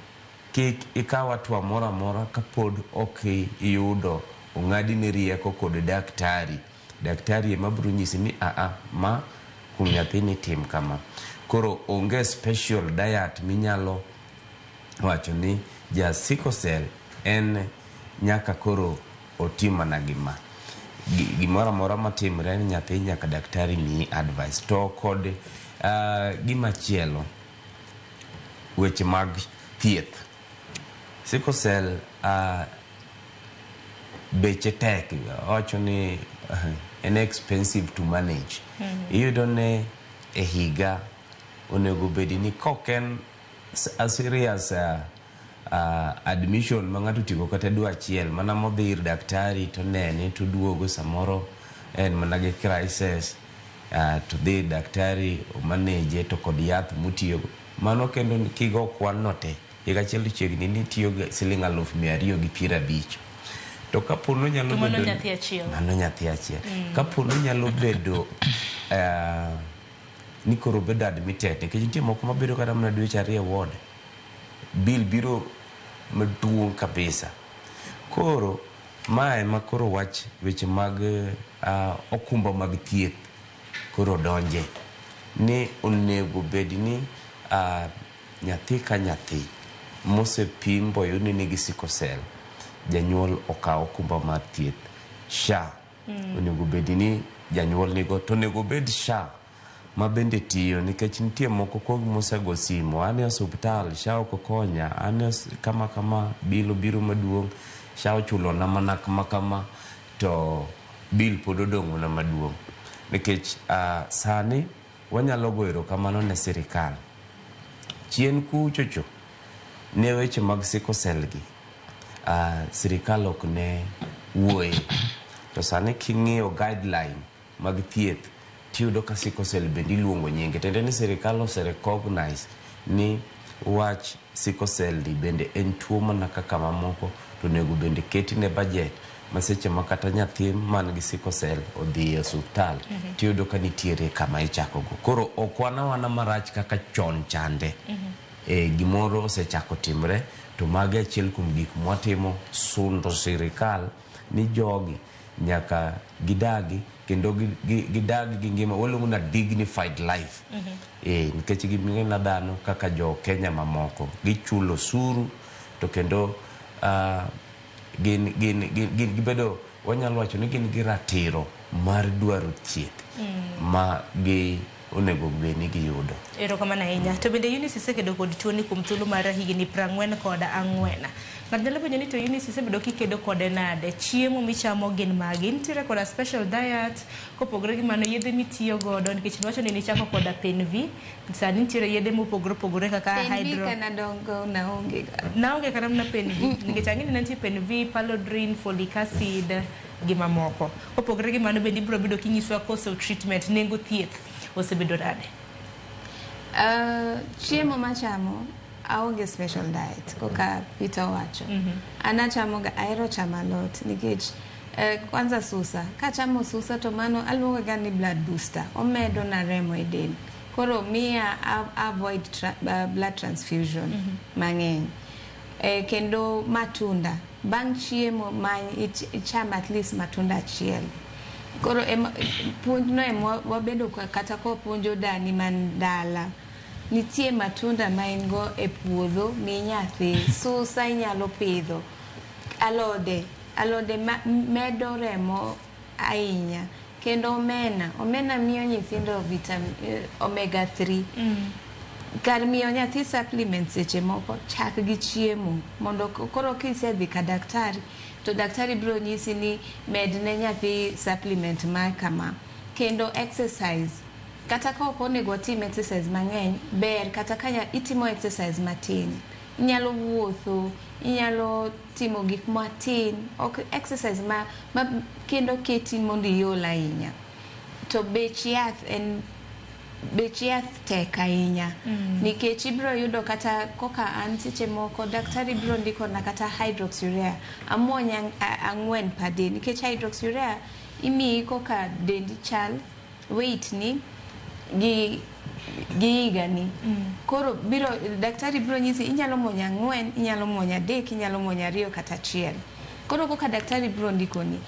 kik ikaw hatua moro amora kapod ok iyudo ong'adi ni rieko kod daktari. Daktari ema biro nyisi ni aa ma kuom nyathini tim kama. Koro onge special diet minyalo wacho ni ja sickle cell en nyaka koro otim mana gima. Gimoro amora matimre ni nyathi nyaka daktari miyi advice. To kod gimachielo, weche mag thieth. Sickle cell beche tek, wacho ni en expensive to manage. Iyudo ne e higa onego bed ni kok en a serious admission ma ng'ato otieko kata dwe achiel, mana modhi ir daktari to nene to duogo, samoro en mana gi crisis, to dhi ir daktari omaneje to kod yath motiyogo. Mano kendo kigo kwan no te, higa achiel to chiegni ni itiyo gi siling 250,000. To kapo ni onyalo To mano bedo nyathi achiel. Mano nyathi achiel. Kapo ni onyalo bedo ni koro obedo admitted, nikech nitie moko mabedo kata mana dweche 2 e ward, bill biro maduong' kabisa. Koro mae ema koro wach weche mag okumba mag thieth koro donje ni onego bed ni nyathi ka nyathi mosepim boyud ni nigi sickle cell, janyuol okaw okumba mar thieth SHA. Onego bed ni janyuol nigo, to onego bed SHA ma bende tiyo, nikech nitie moko kuom mosego simu, an e osuptal, SHA ok okonya, an e kama kama, bill obiro maduong', SHA ochulona mana kama kama, to bill pod odong' mana maduong'. Nikech sani wanyalo goyo erokamano ne sirikal. Chien kuchocho ne weche mag sickle cell gi, sirikal ok ne wuoye. To sani king'iyo guideline mag thieth, tiyudo ka sickle cell bende iluongo nyinge. Tiende ni sirikal ose recognize ni wach sickle cell ni bende en tuo mana kaka mamoko, to onego bende ketne budget ma seche ma kata nyathi man gi sickle cell odhi e osuptal, tiyudo ka nitiere kama ichako go. Koro ok wan awana marach kaka chon chande. Gimoro osechako timre, to magi achiel kuom gik mwatimo sundo sirikal ni jogi nyaka gidagi kendo gidag gi ngima waluongo na dignified life. Nikech gin dhano kaka jo Kenya mamoko, gichulo osuru to kendo gin gibedo, wanyalo wacho ni gin gi ratiro mar dwaro thieth ma gi onego bed ni giyudo. Erokamano ahinya. To bende Eunice isekedo kod tuoni kuom thuolo mar higni 44. Ng'ato nyalo penjo ni to Eunice isebedo kikedo kode nade? Chiemo michamo gin magi? Nitiere koda special diet, kopogore gi mano yedhe mitiyo godo, nikech niwacho ni nichako koda Pen V, sani nitiere yedhe mopogore opogore kaka Pen V hydro. Kana dongo naonge ga. Naonge kata mana Pen V, nikech ang'e ni ne nitie Pen V, Palodrin, folic acid gi mamoko. Kopogore gi mano bende ibiro bedo kinyiswa cost of treatment, nengo thieth osebedo nade? Chiemo machamo aonge special diet koka Peter owacho. An achamo ga, ahero chamo alot nikech kwanza susa. Kachamo susa to mano aluongo ga ni blood booster. Omedo na remo e del. Koro miya avoid blood transfusion mang'eny. Kendo matunda. Bang' chiemo ma icham at least matunda achiel. Koro ema, puonj no ema wabedo kata kopuonjo dani man dala. Nitie matunda ma in go e puodho mi nyathi, susa inyalo pidho, alode, alode ma, medo remo ahinya. Kendo omena, omena miyo nyithindo omega 3. Kar miyo nyathi supplement seche moko, chak gi chiemo mondo koro kisedhi ka daktari to daktari biro nyisi ni med ne nyathi supplement mar kama. Kendo exercise, kata ka ok onego watim exercise mang'eny, ber kata ka itimo exercise matin. Inyalo wuotho, inyalo timo gik matin, ok exercise ma kendo keti mondo iol ahinya. To bech yath en bech yath tek ahinya nikech ibiro yudo kata koka an seche moko daktari biro ndikona kata hydroxyurea amuony 4 per day, nikech hydroxyurea imiyi koka dendi chal, weight ni gi higani. Koro biro daktari biro nyisi inyalo muonyo 4, inyalo muonyo 3, inyalo muonyo 2 kata 1. Koro koka daktari biro ndikoni.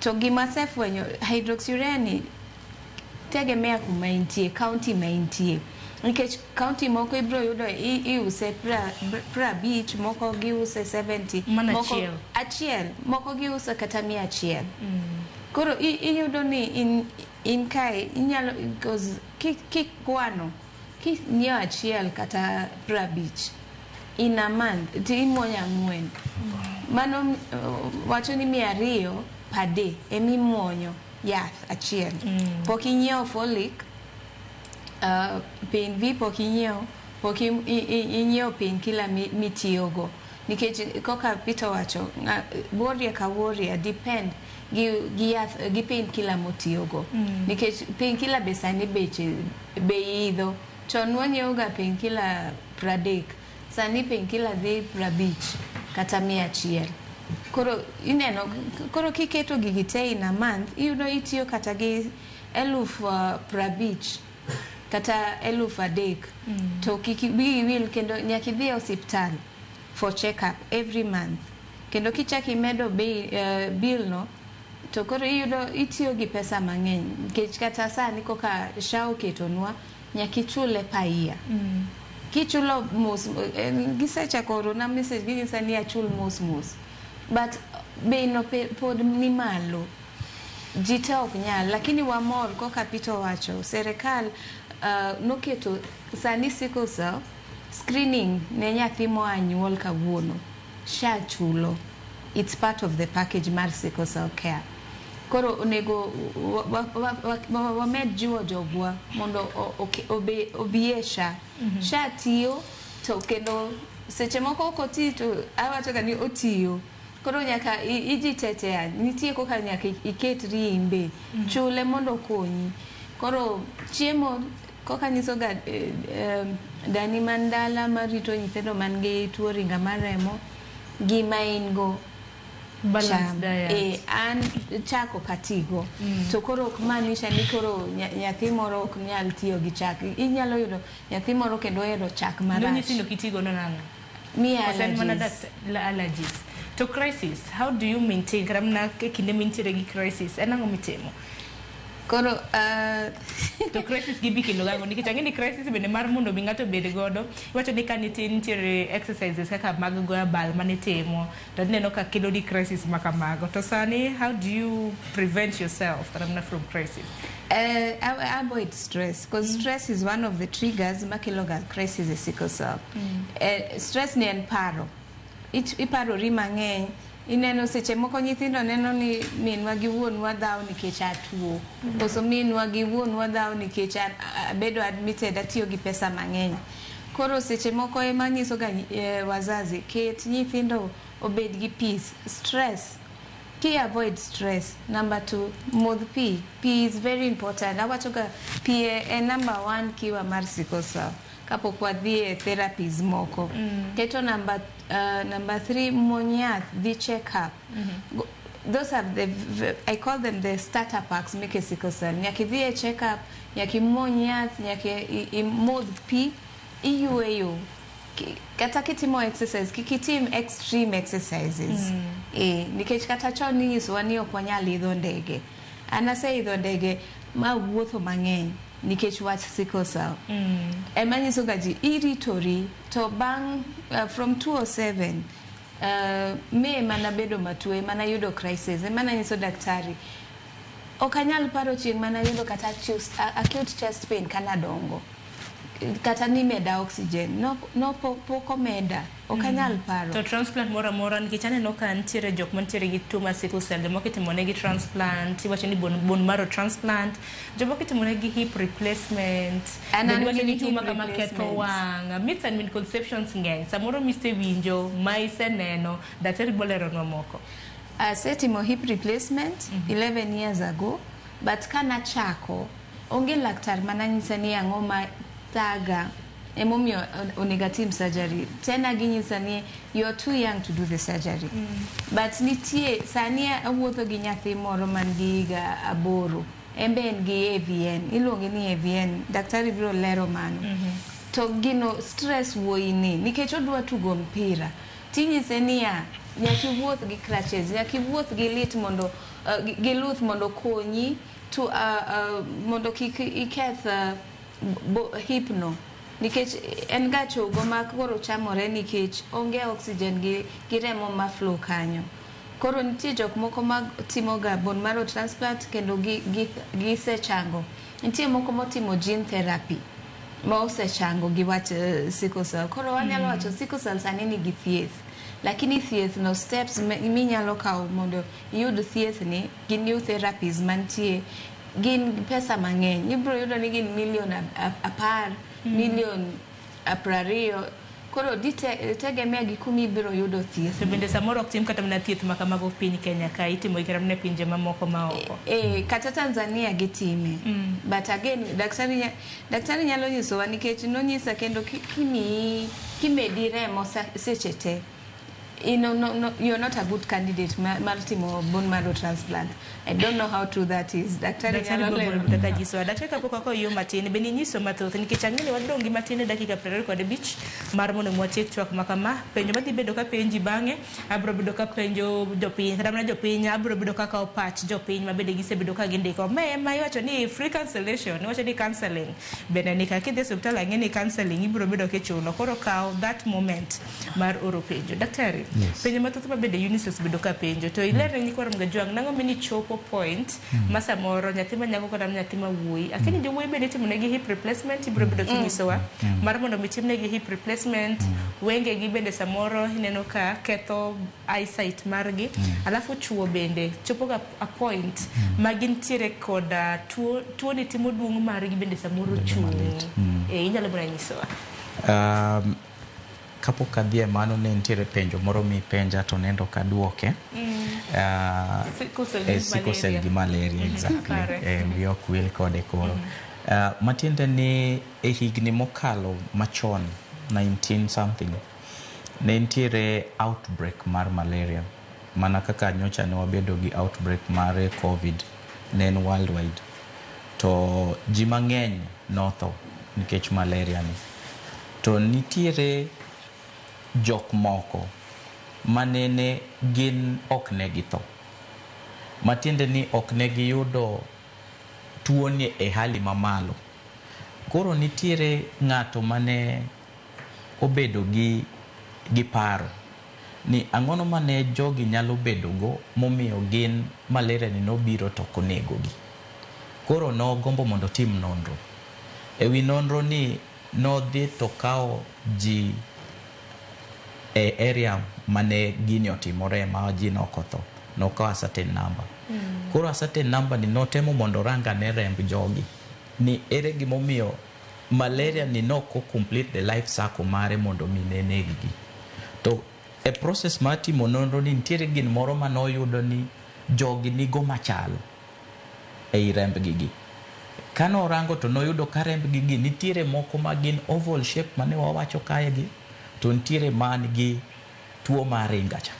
To gima asefwenyo, hydroxyurea ni tegemea kuma intie, county ma intie. Nikech county moko ibiro yudo iuse 50, moko giuse 70, Mana moko achiel. achiel, moko giuso kata 100. Koro iyudo ni in kae inyalo, because kikwano kinyiewo achiel kata 50 in a month to imuonyo 4. Mano wacho ni 200 per day emimuonyo yath achiel. Pok inyiewo folic, pain V pok inyiewo, pok inyiewo painkiller mitiyogo. Nikech koka Peter wacho, warrior ka warrior depend gi yath gi painkiller motiyogo. Nikech painkiller be sani beche be idho. Chon wanyiewo ga painkiller 30, sani painkiller dhi 50 kata 100. Koro ineno, koro kiketo gigi te in a month, iyudo itiyo kata gi 50,000 kata 3,000. To kik wiyi wil kendo nyaka idhi e osiptal for check up every month. Kendo kichak imedo bei, bill no, to koro iyudo itiyo gi pesa mang'eny. Nikech kata sani koka SHA oketonwa, nyaka ichule per year. Kichulo mos, gisechako orona message ginyisa ni achul mos mos. But bei no pod ni malo. Ji te ok nyal, lakini wamor koka Peter owacho, serikal noketo sani sickle cell screening ne nyathi moa nyuol kawuono. SHA chulo. It's part of the package mar sickle cell care. Koro onego wamed jiwo jogwa mondo obi e SHA. SHA tiyo to kendo seche moko ok oti to awacho ga ni otiyo. Koro nyaka ijitetea, nitie koka nyaka iketri in be. Chule mondo okonyi. Koro chiemo koka nyiso ga dani man dala marito nyithindo man gi tuo ringa mar remo, gima in go Balanced cham. diet. An chak ok atigo. To koro ok maanisha ni koro nyathi moro ok nyal tiyo gi chak. Inyalo yudo nyathi moro kendo ohero chak marach. Nonyisi ni ok itigo no nang'o? Miye Koso en mana allergies. Allergies. To crisis, how do you maintain? Kata mana e kinde mintiere gi crisis, en ang'o mitimo? Koro To crisis gi bi kelo gang'o? Nikech ang'e ni crisis bende mar mondo mi ng'ato obed godo, iwacho ni ka nitie nitiere exercises kaka mag goyo abal manitimo, to ineno ka kelo ni crisis ma kamago. To sani, how do you prevent yourself kata mana from crisis? I avoid stress because stress is one of the triggers makelo ga crisis e sickle cell. Stress ni en paro. Iparori mang'eny. Ineno seche moko nyithindo neno ni minwa gi wuonwa dhawo nikech atuo. Koso minwa gi wuonwa dhawo nikech abedo admitted, atiyo gi pesa mang'eny. Koro seche moko ema nyiso ga wazazi, ket nyithindo obed gi peace. Stress. Ki avoid stress. Number 2, modh pi. Pi is very important. Awacho ga pi e number 1 kiwa mar sickle cell. Kapok wadhi e therapies moko. Keto number 3, muony yath, dhi check up. Those are the, I call them the starter packs meke sickle cell. Nyaka idhi e check up, nyaka imuony yath, nyaka imodh pi, iyueyo. Kata kitimo exercise, kik itim extreme exercises. Nikech kata chon ninyisowa ni ok wanyal idho ndege. An aseidho ndege ma wuotho mang'eny nikech wach sickle cell. Ema nyiso ga ji iritori to bang' from 207 May mana bedo matuo, ema nayudo crisis, ema nanyiso daktari ok anyal paro chieng' mana yudo kata acute chest pain kana dongo. Kata ni meda oxygen no, no pok omeda, ok anyal paro. To transplant moro amora, nikech aneno ka nitiere jok mantiere gi tuo mar sickle cell, jomoko itimonegi transplant, iwacho ni bone marrow transplant, jomoko itimonegi hip replacement. An bende an iwacho ni gi tuo hip ma kama ketho replacement. wang'. Myths and misconceptions ng'eny. Samoro misewinjo, ma iseneno, daktari boleronwa moko. Asetimo hip replacement 11 years ago, but kanachako onge laktar mananyisa ni ang'o ma thaga emomiyo onego atim surgery. Tena ginyisa ni you're too young to do the surgery. But nitie sani awuotho gi nyathi moro man gi higa 8, en be en gi AVN, iluonge ni AVN, daktari biro lero mano. To gino stress wuoyi ni nikech odwa tugo mpira, tinyise niya nyaka iwuoth gi crutches, nyaka iwuoth gi lit mondo gi luth mondo konyi to mondo kik iketh hip no, nikech en ga chogo ma koro chamore nikech onge oxygen gi remo ma flow kanyo. Koro nitie jok moko ma timo ga bone marrow transplant kendo gisechango. Nitie moko motimo gene therapy ma osechango gi wach sickle cell. Koro wanyalo wacho sickle cell sani nigi thieth, lakini thieth no, steps minyalo kawo mondo iyud thieth ni gi new therapies mantie gin pesa mang'eny. Ibiro yudo ni gin milion 10, milion 20. Koro tegemea gi kuma ibiro yudo thieth. To bende samoro ok tim kata mana thieth ma kamago piny Kenya ka, itimo gi kata mana e pinje mamoko ma oko. E, kata Tanzania gitime. But again, daktari nyalo nyisowa nikech nonyisa kendo kimiyi kimedi remo seche te, no, you're not a good candidate mar timo bone marrow transplant. I don't know how true that is. Daktari Daktari nyalo biro lero. Kaka nyisowa. Daktari, kapok wakawo yo matin, bende inyiso mathoth nikech ang'e ni wadong' gi matin e dakika 25 mar mondo mi watiek twak ma kama. Penjo madhi bedo ka penji bang'e, abiro bedo ka penjo jopiny, kata mana jopiny, abiro bedo ka kawo pach jopiny ma bende gisebedo ka gindiko. Ma ema iwacho ni free cancellation, iwacho ni counselling. Bende ni ka kidhi e osiptal ang'e ni counselling ibiro bedo kichulo. Koro kaw that moment mar oro penjo. Daktari, Yes. penjo mathoth ma bende Eunice osebedo ka penjo to iler ne nyikwa Ramogi Ajwang' nang'o mini chopo point ma samoro nyathi ma nyako kata nyathi ma wuoyi, akia ni jowuoyi bende itimonegi hip replacement, ibiro bedo kinyisowa mar mondo mi timnegi hip replacement, wengegi bende samoro ineno ka ketho eyesight margi, alafu chuo bende chopo ga a point ma gintiere koda tuo, tuo ni timo duong' margi bende samoro Bedo chung'. malit. E, inyalo mana nyisowa. Kapok adhi e mano, ne nitiere penjo moro mipenja to nendo kaduoke. Sickle cell gi Sickle cell malaria. Gi malaria, exactly. Kare. Wiya ok wil kode koro. Matiende ni e higni mokalo machon, 19 something, ne nitiere outbreak mar malaria mana kaka nyocha ne wabedo gi outbreak mar COVID, ne en worldwide to ji mang'eny notho nikech malaria ni. To nitiere jok moko manene gin ok ne githo, matiende ni ok ne giyudo tuoni e hali mamalo. Koro nitiere ng'ato mane obedo gi paro ni ang'ono mane jogi nyalo bedogo momiyo gin malaria ni nobiro to ok onegogi. Koro nogombo mondo otim nonro. E wi nonro ni nodhi to kawo ji e area mane gini otimore ma ji nokotho, nokawo a certain number. Koro a certain number ni notemo mondo orang ane remb jogi ni ere gimomiyo malaria ni nok complete the life cycle mare mondo mi ne neg gi. To e process mar timo nonro ni nitiere gin moro manoyudo ni jogi nigo machal ei rembgi gi. Kanorango to noyudo ka rembgi gi nitiere moko ma gin oval shape mane wawacho kae gi, to nitiere man gi tuo mar ringa cha.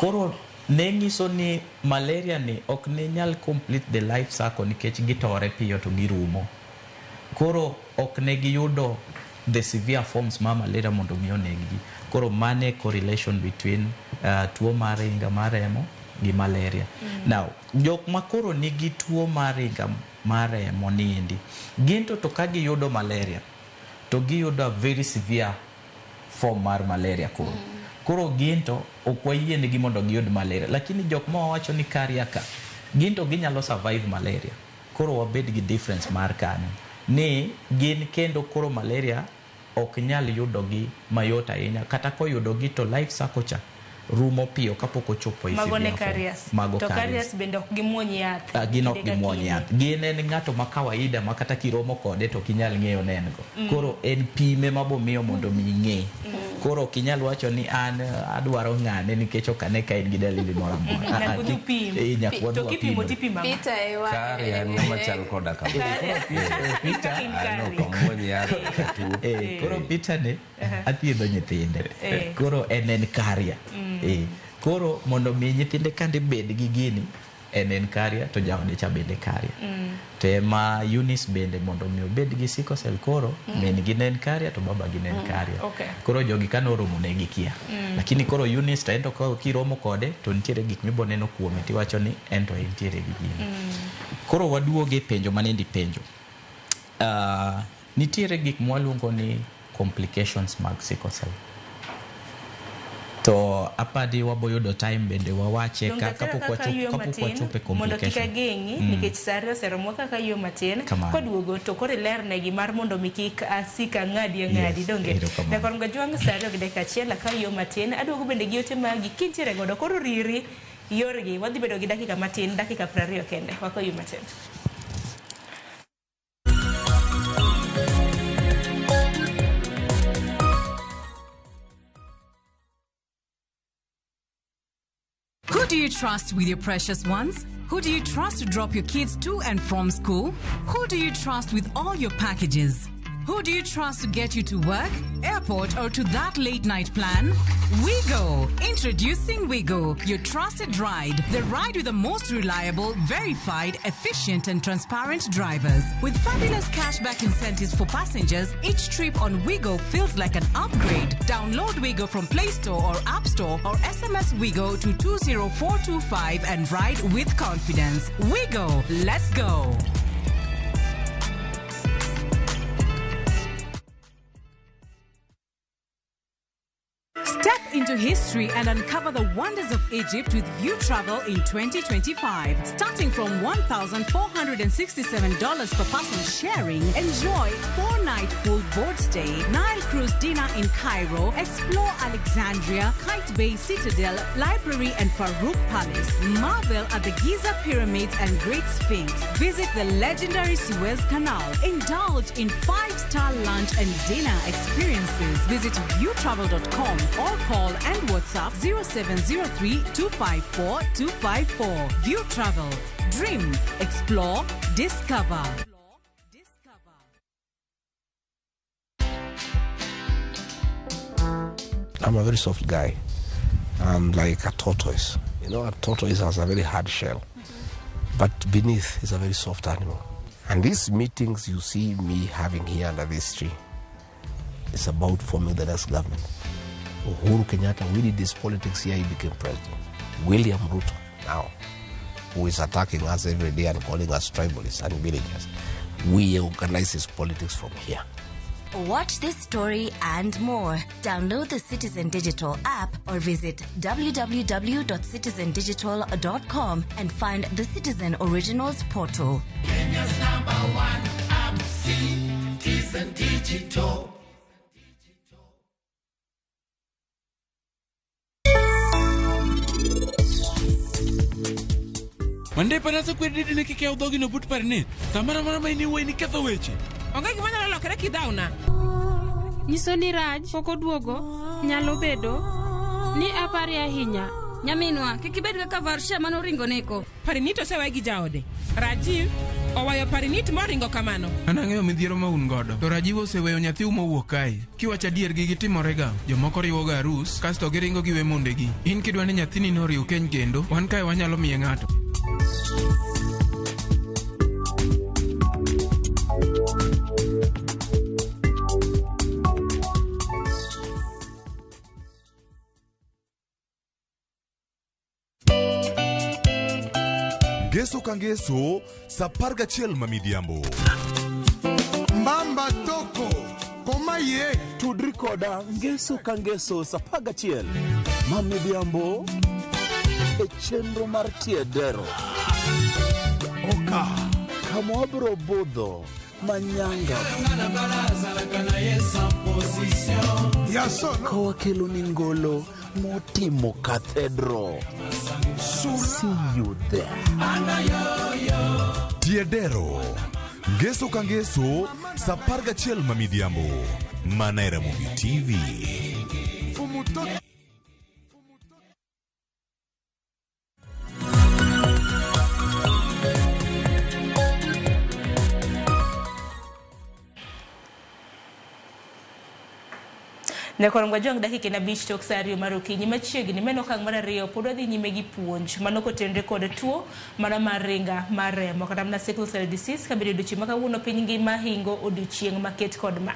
Koro ne nyiso ni malaria ni ok ne nyal complete the life cycle nikech gitore piyo to girumo. Koro ok ne giyudo the severe forms mar malaria mondo mi oneg gi. Koro mane correlation between tuo mar ringa mar remo gi malaria. Now, jok ma koro nigi tuo mar ringa mar remo niendi, gin to ka giyudo malaria to giyudo a very severe form mar malaria koro. Koro gin to ok wayienegi mondo giyud malaria. Lakini jok ma wawacho ni carrier ka, gin to ginyalo survive malaria. Koro wabed gi difference mar kanyo. Ni gin kendo koro malaria ok nyal yudogi mayot ahinya, kata koyudogi to life cycle cha rumo piyo kapok ochopo e Mago ne severe form. carriers. Mago To carriers. carriers bende ok gimuony yath. Ah, gin ok kinde ka gimuony kinde. yath. Gin en ng'ato ma kawaida ma kata kiromo kode to ok inyal ng'eyo ne en go. Koro en pime mabomiyo mondo mi ing'e. Koro ok inyal wacho ni an adwaro ng'ane nikech ok ane ka en gi dalili moro amora. Ah, ah, Nyaka udhi upim. Eh, nyaka wadhi To kipimo wapimre. tipimo ang'o? Peter ewa Carrier en ng'ama chal koda kama. Kaka in An carrier. ok amuony yath katuo. Eh, koro Peter ni athiedho nyithinde. Eh. Koro en carrier. Eh, koro mondo mi nyithinde kande bed gi gini, en carrier to jaode cha bende carrier. To ema Eunice bende mondo mi obed gi sickle cell koro min gi ne en carrier to baba gi ne en carrier. Okay. Koro jogi kane oromo ne gikia. Lakini koro Eunice to ento kiromo kode to nitiere gik miboneno kuome tiwacho ni en to entiere gi gini. Koro waduoge penjo manendi penjo. Nitiere gik mwaluongo ni complications mag sickle cell. To apadi waboyudo time bende wawache Donge kata kapok kaka yweyo kapok matin, wachopo e mondo kik complication. ageng'i nikech sa ariyo oseromo kaka yweyo matin. Kamano. Koduogo to koro ilernegi mar mondo mi kik asik ang'adi ang'adi. Yes, Donge erokamano. nyakwar Mgajwang' sa 2:01 aka yweyo matin aduogo bende gi ote magi kintiere godo koro riri yorgi wadhi bedo gi dakika matin, dakika 20 kende. Wako yweyo matin. Who do you trust with your precious ones? Who do you trust to drop your kids to and from school? Who do you trust with all your packages? Who do you trust to get you to work, airport, or to that late night plan? Wigo! Introducing Wigo, your trusted ride. The ride with the most reliable, verified, efficient, and transparent drivers. With fabulous cashback incentives for passengers, each trip on Wigo feels like an upgrade. Download Wigo from Play Store or App Store or SMS Wigo to 20425 and ride with confidence. Wigo, let's go! Step into history and uncover the wonders of Egypt with View Travel in 2025. Starting from $1,467 per person sharing, enjoy 4-night full board stay, Nile cruise dinner in Cairo, explore Alexandria, Qaitbay Citadel, Library and Farouk Palace, marvel at the Giza Pyramids and Great Sphinx, visit the legendary Suez Canal, indulge in 5-star lunch and dinner experiences. Visit viewtravel.com or call and WhatsApp 0703 254 254. View Travel. Dream, explore, discover. I'm a very soft guy. I'm like a tortoise. You know, a tortoise has a very hard shell, but beneath is a very soft animal. And these meetings you see me having here under this tree is about forming the next government. Uhuru Kenyatta, we did this politics here, he became president. William Ruto, now, who is attacking us every day and calling us tribalists and villagers, we organize his politics from here. Watch this story and more. Download the Citizen Digital app or visit www.citizendigital.com and find the Citizen Originals portal. Kenya's #1 app, Citizen Digital. Mandepa nasekwedi didi ni kik yaw dhogino but Parinit. Samoro amora ma in iwuoyi niketho weche. Onge gima nyalo lokore kidhawna. Nyiso ni Raj pok oduogo nyalo bedo ni apare ahinya. Nyaminwa, kik ibed kaka Varsha manoringo neko. Parinit osewe gi jaode. Rajiv owayo Parinit moringo kamano. An ang'eyo midhiero ma un godo. To Rajiv oseweyo nyathiu mowuok kae. Kiwacho adier gigi timorega. Jomoko riwoga arus, kasto giringo giwe mondegi. In kidwa ni nyathini noriw keny kendo, wan kae wanyalo miye ng'ato. Ngeso ka ngeso sa 11 ma midhiambo. Mbamba toko komaye tudri koda ngeso ka ngeso sa 11 ma midhiambo e chenro mar tiedero. Oka kama wabiro budho Manyanga ka wakelo ni ngolo motimo cathedral. See you there. Tiedero. Ngeso ka ngeso, sa 11 ma midhiambo. Mana e Ramogi TV. Nyakorom Gajwang' dakika en 5 tok sa 2 mar okinyi machiegni meno okang' mar 2 pod wadhi nyime gi puonj mano kotenore kod tuo mana mar ringa mar remo kata mana sickle cell disease kabedo odiochieng' ma kawuono piny ngima hingo odiochieng' maket kod ma.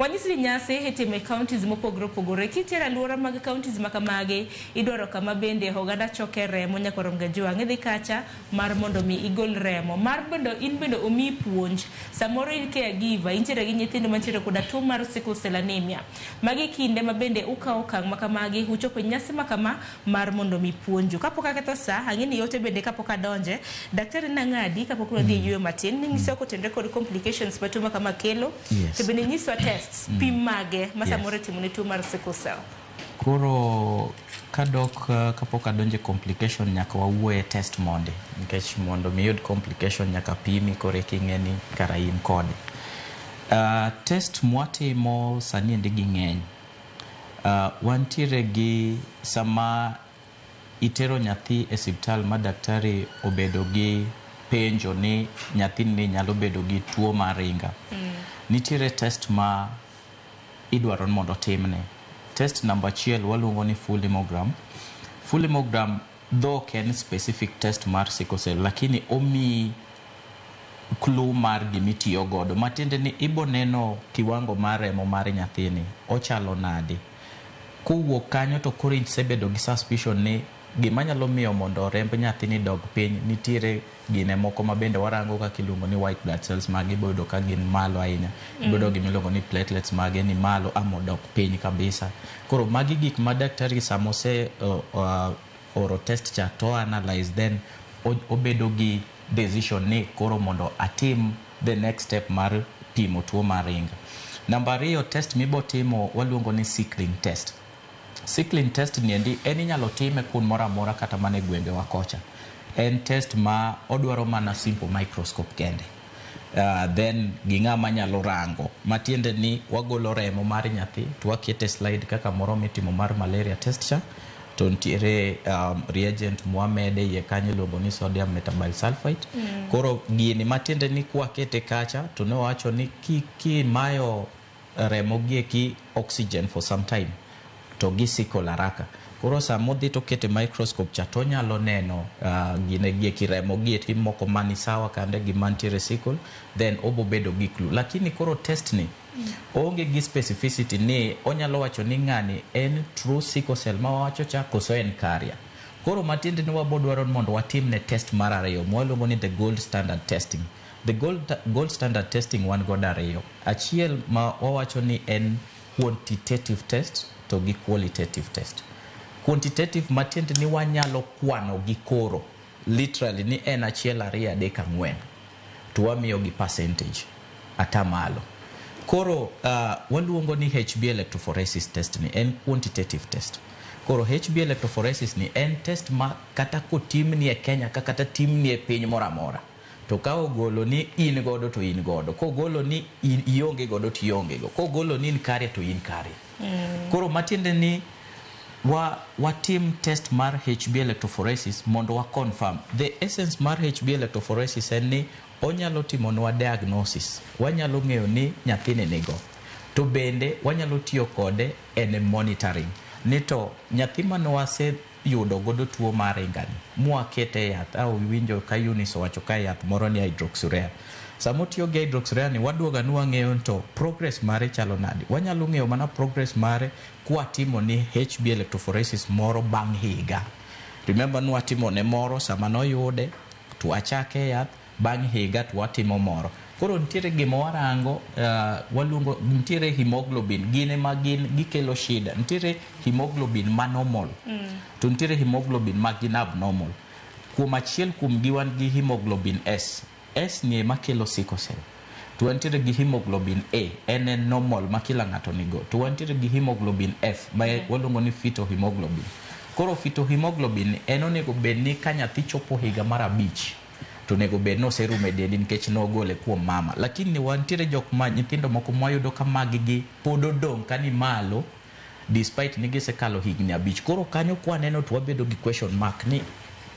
Wanyisi ni nyasi itimo e counties mopogore opogore kitero aluora mag counties makamagi idwaro kama bende oganda choke remo Nyakorom Gajwang' idhi kacha mar mondo mi igol remo mar bende in bende omiyi puonj samoro in caregiver intiere gi nyithindo mantiere koda tuo mar sickle cell anemia. Magi kinde ma bende ukawo okang' makamagi uchopo e nyasi makama mar mondo mi puonju. Kapok aketho sa, ang'e ni yote bende kapok adonje, daktari nang'adi kapok wadhi e yueyo matin, ninyisowa kotenore kod complications ma tuo makama kelo, to bende nyiswa tests, pim mage ma samoro itimo ne tuo mar sickle cell. Koro kadok kapok adonje complication nyaka wawuoye test mondi, nikech mondo mi iyud complication nyaka pimi koro eka ing'e ni kara in kode. Test mwatimo sani endi ging'eny. Wantiere gi sama itero nyathi e siptal ma daktari obedo gi penjo ni nyathini nyalo bedo gi tuo mar ringa. Nitiere test ma idwaro ni mondo otimne. Test namba 1 waluongo ni full hemogram. Full hemogram dho ok en specific test mar sickle cell, lakini omiyi clue mar gimitiyo godo. Matiende ni ibo neno kiwango mar remo mar nyathini ochalo nade. Kowuok kanyo to koro isebedo gi suspicion ni gima nyalo miyo mondo remb nyathini dog piny nitiere gine moko ma bende warango kaka iluongo ni white blood cells mage ibo yudo ka gin malo ahinya. Ibo yudo gima iluongo ni platelets mage ni malo ama odok piny kabisa. Koro magi gik ma daktari sama ose oro test cha to analyze then obedo gi decision ni koro mondo atim the next step mar pimo tuo mar ringa. Namba 2 test mibotimo waluongo ni sickling test. Sickling test ni endi en inyalo time kuond moro amora kata mana e gwengewa kocha. En test ma odwaro mana simple microscope kende. Then gi ng'ama nyalo rango. Matiende ni wagolo remo mar nyathi to wakete slide kaka moro mitimo mar malaria test cha. To nitiere reagent mwamede iye kanyo iluongo ni sodium metabisulfite. Koro gini matiende ni kwakete kacha to ne wawacho ni kimayo remo gieki oxygen for some time to gisikol haraka. Koro sama odhi to okete microscope cha to onyalo neno gine gieki remo gieki moko mani sawa kande gi mantiere sickle, then obo bedo gi clue. Lakini koro test ni onge gi specificity ni onyalo wacho ni ng'ani en true sickle cell ma wawacho cha koso en carrier. Koro matiende ni wabo dwaro ni mondo watimne test mar 2 mwaluongo ni the gold standard testing. The gold standard testing wan godo 2. Achiel ma wawacho ni en quantitative test to gi qualitative test. Quantitative matiende ni wanyalo kwano gi koro literally ni en 1 2 3 4 to wamiyo gi percentage atamalo. Koro waluongo ni HB electrophoresis test ni en quantitative test. Koro HB electrophoresis ni en test ma kata kotimni e Kenya ka kata timni e piny moro amora to ka ogolo ni in godo to in godo, kogolo ni in ionge godo to ionge go, kogolo ni in kare to in kare. Koro matiende ni watim test mar HB electrophoresis mondo wa confirm. The essence mar HB electrophoresis en ni onyalo timonwa diagnosis, wanyalo ng'eyo ni nyathini nigo, to bende wanyalo tiyo kode en monitoring ni to nyathi mane waseyudo godo tuo mar ringani mwakete e yath, au winjo ka Eunice owacho ka yath moro ni hydroxyurea. Sama otiyo gi hydroxyurea ni waduoga ni wang'eyo ni to progress mare chalo nade. Wanyalo ng'eyo mana progress mare kwatimo ni HB electrophoresis moro bang' higa. Remember ni watimo ne moro sama noyude to wachake yath, bang' higa to watimo moro. Koro nitiere gima warango, waluongo nitiere hemoglobin, gin ema gin gikelo shida. Nitiere hemoglobin ma normal, to nitiere hemoglobin ma gin abnormal. Kuom achiel kuom gi wan gi hemoglobin S. S ni ema kelo sickle cell. To wantiere gi hemoglobin A, en en normal ma kila ng'ato nigo. To wantiere gi hemoglobin F ma waluongo ni fetal hemoglobin. Koro fetal hemoglobin en onego bed ni ka nyathi chopo higa mar 5 to onego bed ni oserumo e dendi nikech nogole kuom mama. Lakini wantiere jok ma nyithindo moko mwayudo ka mag gi pod odong' ka ni malo despite ni gisekalo higni 5. Koro kanyo kwaneno to wabedo gi question mark ni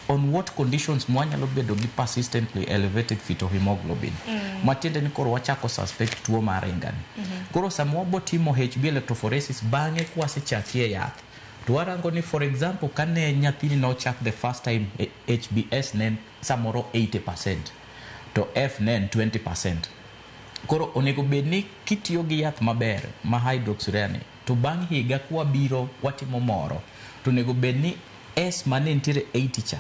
on what conditions mwanyalo bedo gi persistently elevated fetal hemoglobin. Matiende ni koro wachako suspect tuo mar ringani. Koro sama wabo timo HB electrophoresis bang'e kwasechakie yath to warango ni for example kane nyathini nochak the first time HBS ne en samoro 80% to F ne en 20%. Koro onego bed ni kitiyo gi yath maber ma hydroxyurea ni to bang' higa kwabiro watimo moro to onego bed ni S mane nitiere 80 cha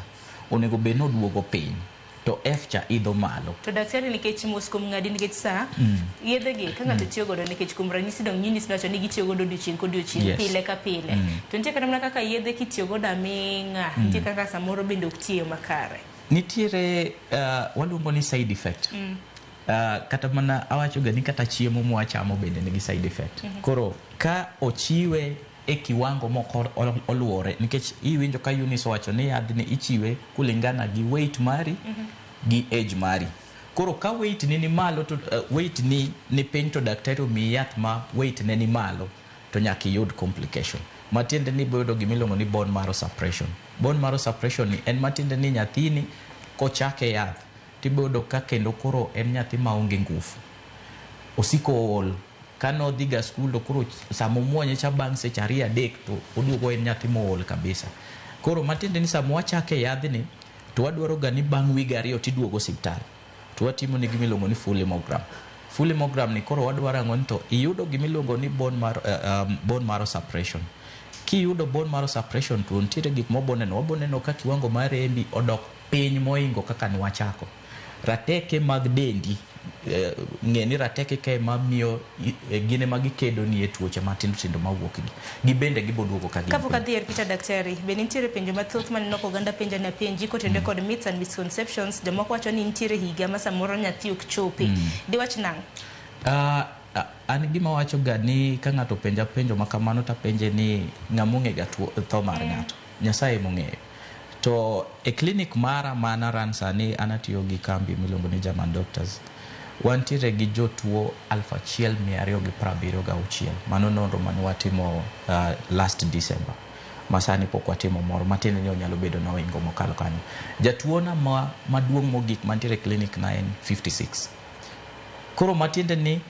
onego bed ni oduogo piny to F cha idho malo. To daktari nikech mos kuom ng'adi nikech saa yedhe gi ka ng'ato tiyo godo nikech kuom ranyisi dong Eunice nowacho ni gitiyo godo odiochieng' kodiochieng' pile ka pile. To nitie kata mana kaka yedhe kitiyo godo aming'a, nitie kaka samoro bende ok tiyo makare. Nitiere waluongo ni side effect. Kata mana awacho ga ni kata chiemo mwachamo bende nigi side effect. Koro ka ochiwe e kiwango moko oluwore nikech iwinjo ka Eunice owacho ni yadhni ichiwe kulingana gi weight mari gi age mari. Koro ka weight ni malo to weight ni piny to daktari omiyi yath ma weight ne ni malo to nyaka iyud complication. Matiende ni ibiro yudo gima iluongo ni bone marrow suppression. Bone marrow suppression ni en matiende ni nyathini kochake yath tibiro yudo ka kendo koro en nyathi maonge ngufu. Osiko ool. Kane odhi ga skul to koro sama omuonye cha bang' seche 2-3 to oduogo en nyathi mool kabisa. Koro matiende ni sama wachake yadhni to wadwaro ga ni bang' wige 2 tiduogo osiptal. To watimo ne gima iluongo ni full hemogram. Full hemogram ni koro wadwaro ang'o ni to iyudo gima iluongo ni bone marrow suppression. Kiyudo bone marrow suppression to nitiere gik mwaboneno. Waboneno ka kiwango mar rembi odok piny moingo kaka nwachako. Rateke mag dendi, ng'e ni rateke ka ema miyo gin ema gikedo ni e tuoche matindo tindo mawuok gi. Gibende giboduogo ka gin Kapok piny. adhi er Peter daktari, be nitiere penjo mathoth maneno ka oganda penjo ni apenji kotenore kod myths and misconceptions. Jomoko wacho ni nitiere higa ma samoro nyathi ok chopi. Diwach nang'o? An gima wacho ga ni ka ng'ato penja penjo ma kamano to apenje ni ng'ama ong'e ga tuo tho mar ng'ato. Nyasaye emong'eyo. To e clinic mara ma an aran sani an atiyo gi kambi miluongo ni German Doctors. Wantiere gi jotuo 1276. Mano nonro mane watimo last December. Ma sani pok watimo moro, matiende ni onyalo bedo noingo mokalo kanyo. Jatuo na maduong' mogik mantiere e clinic na en 56. Koro matiende ni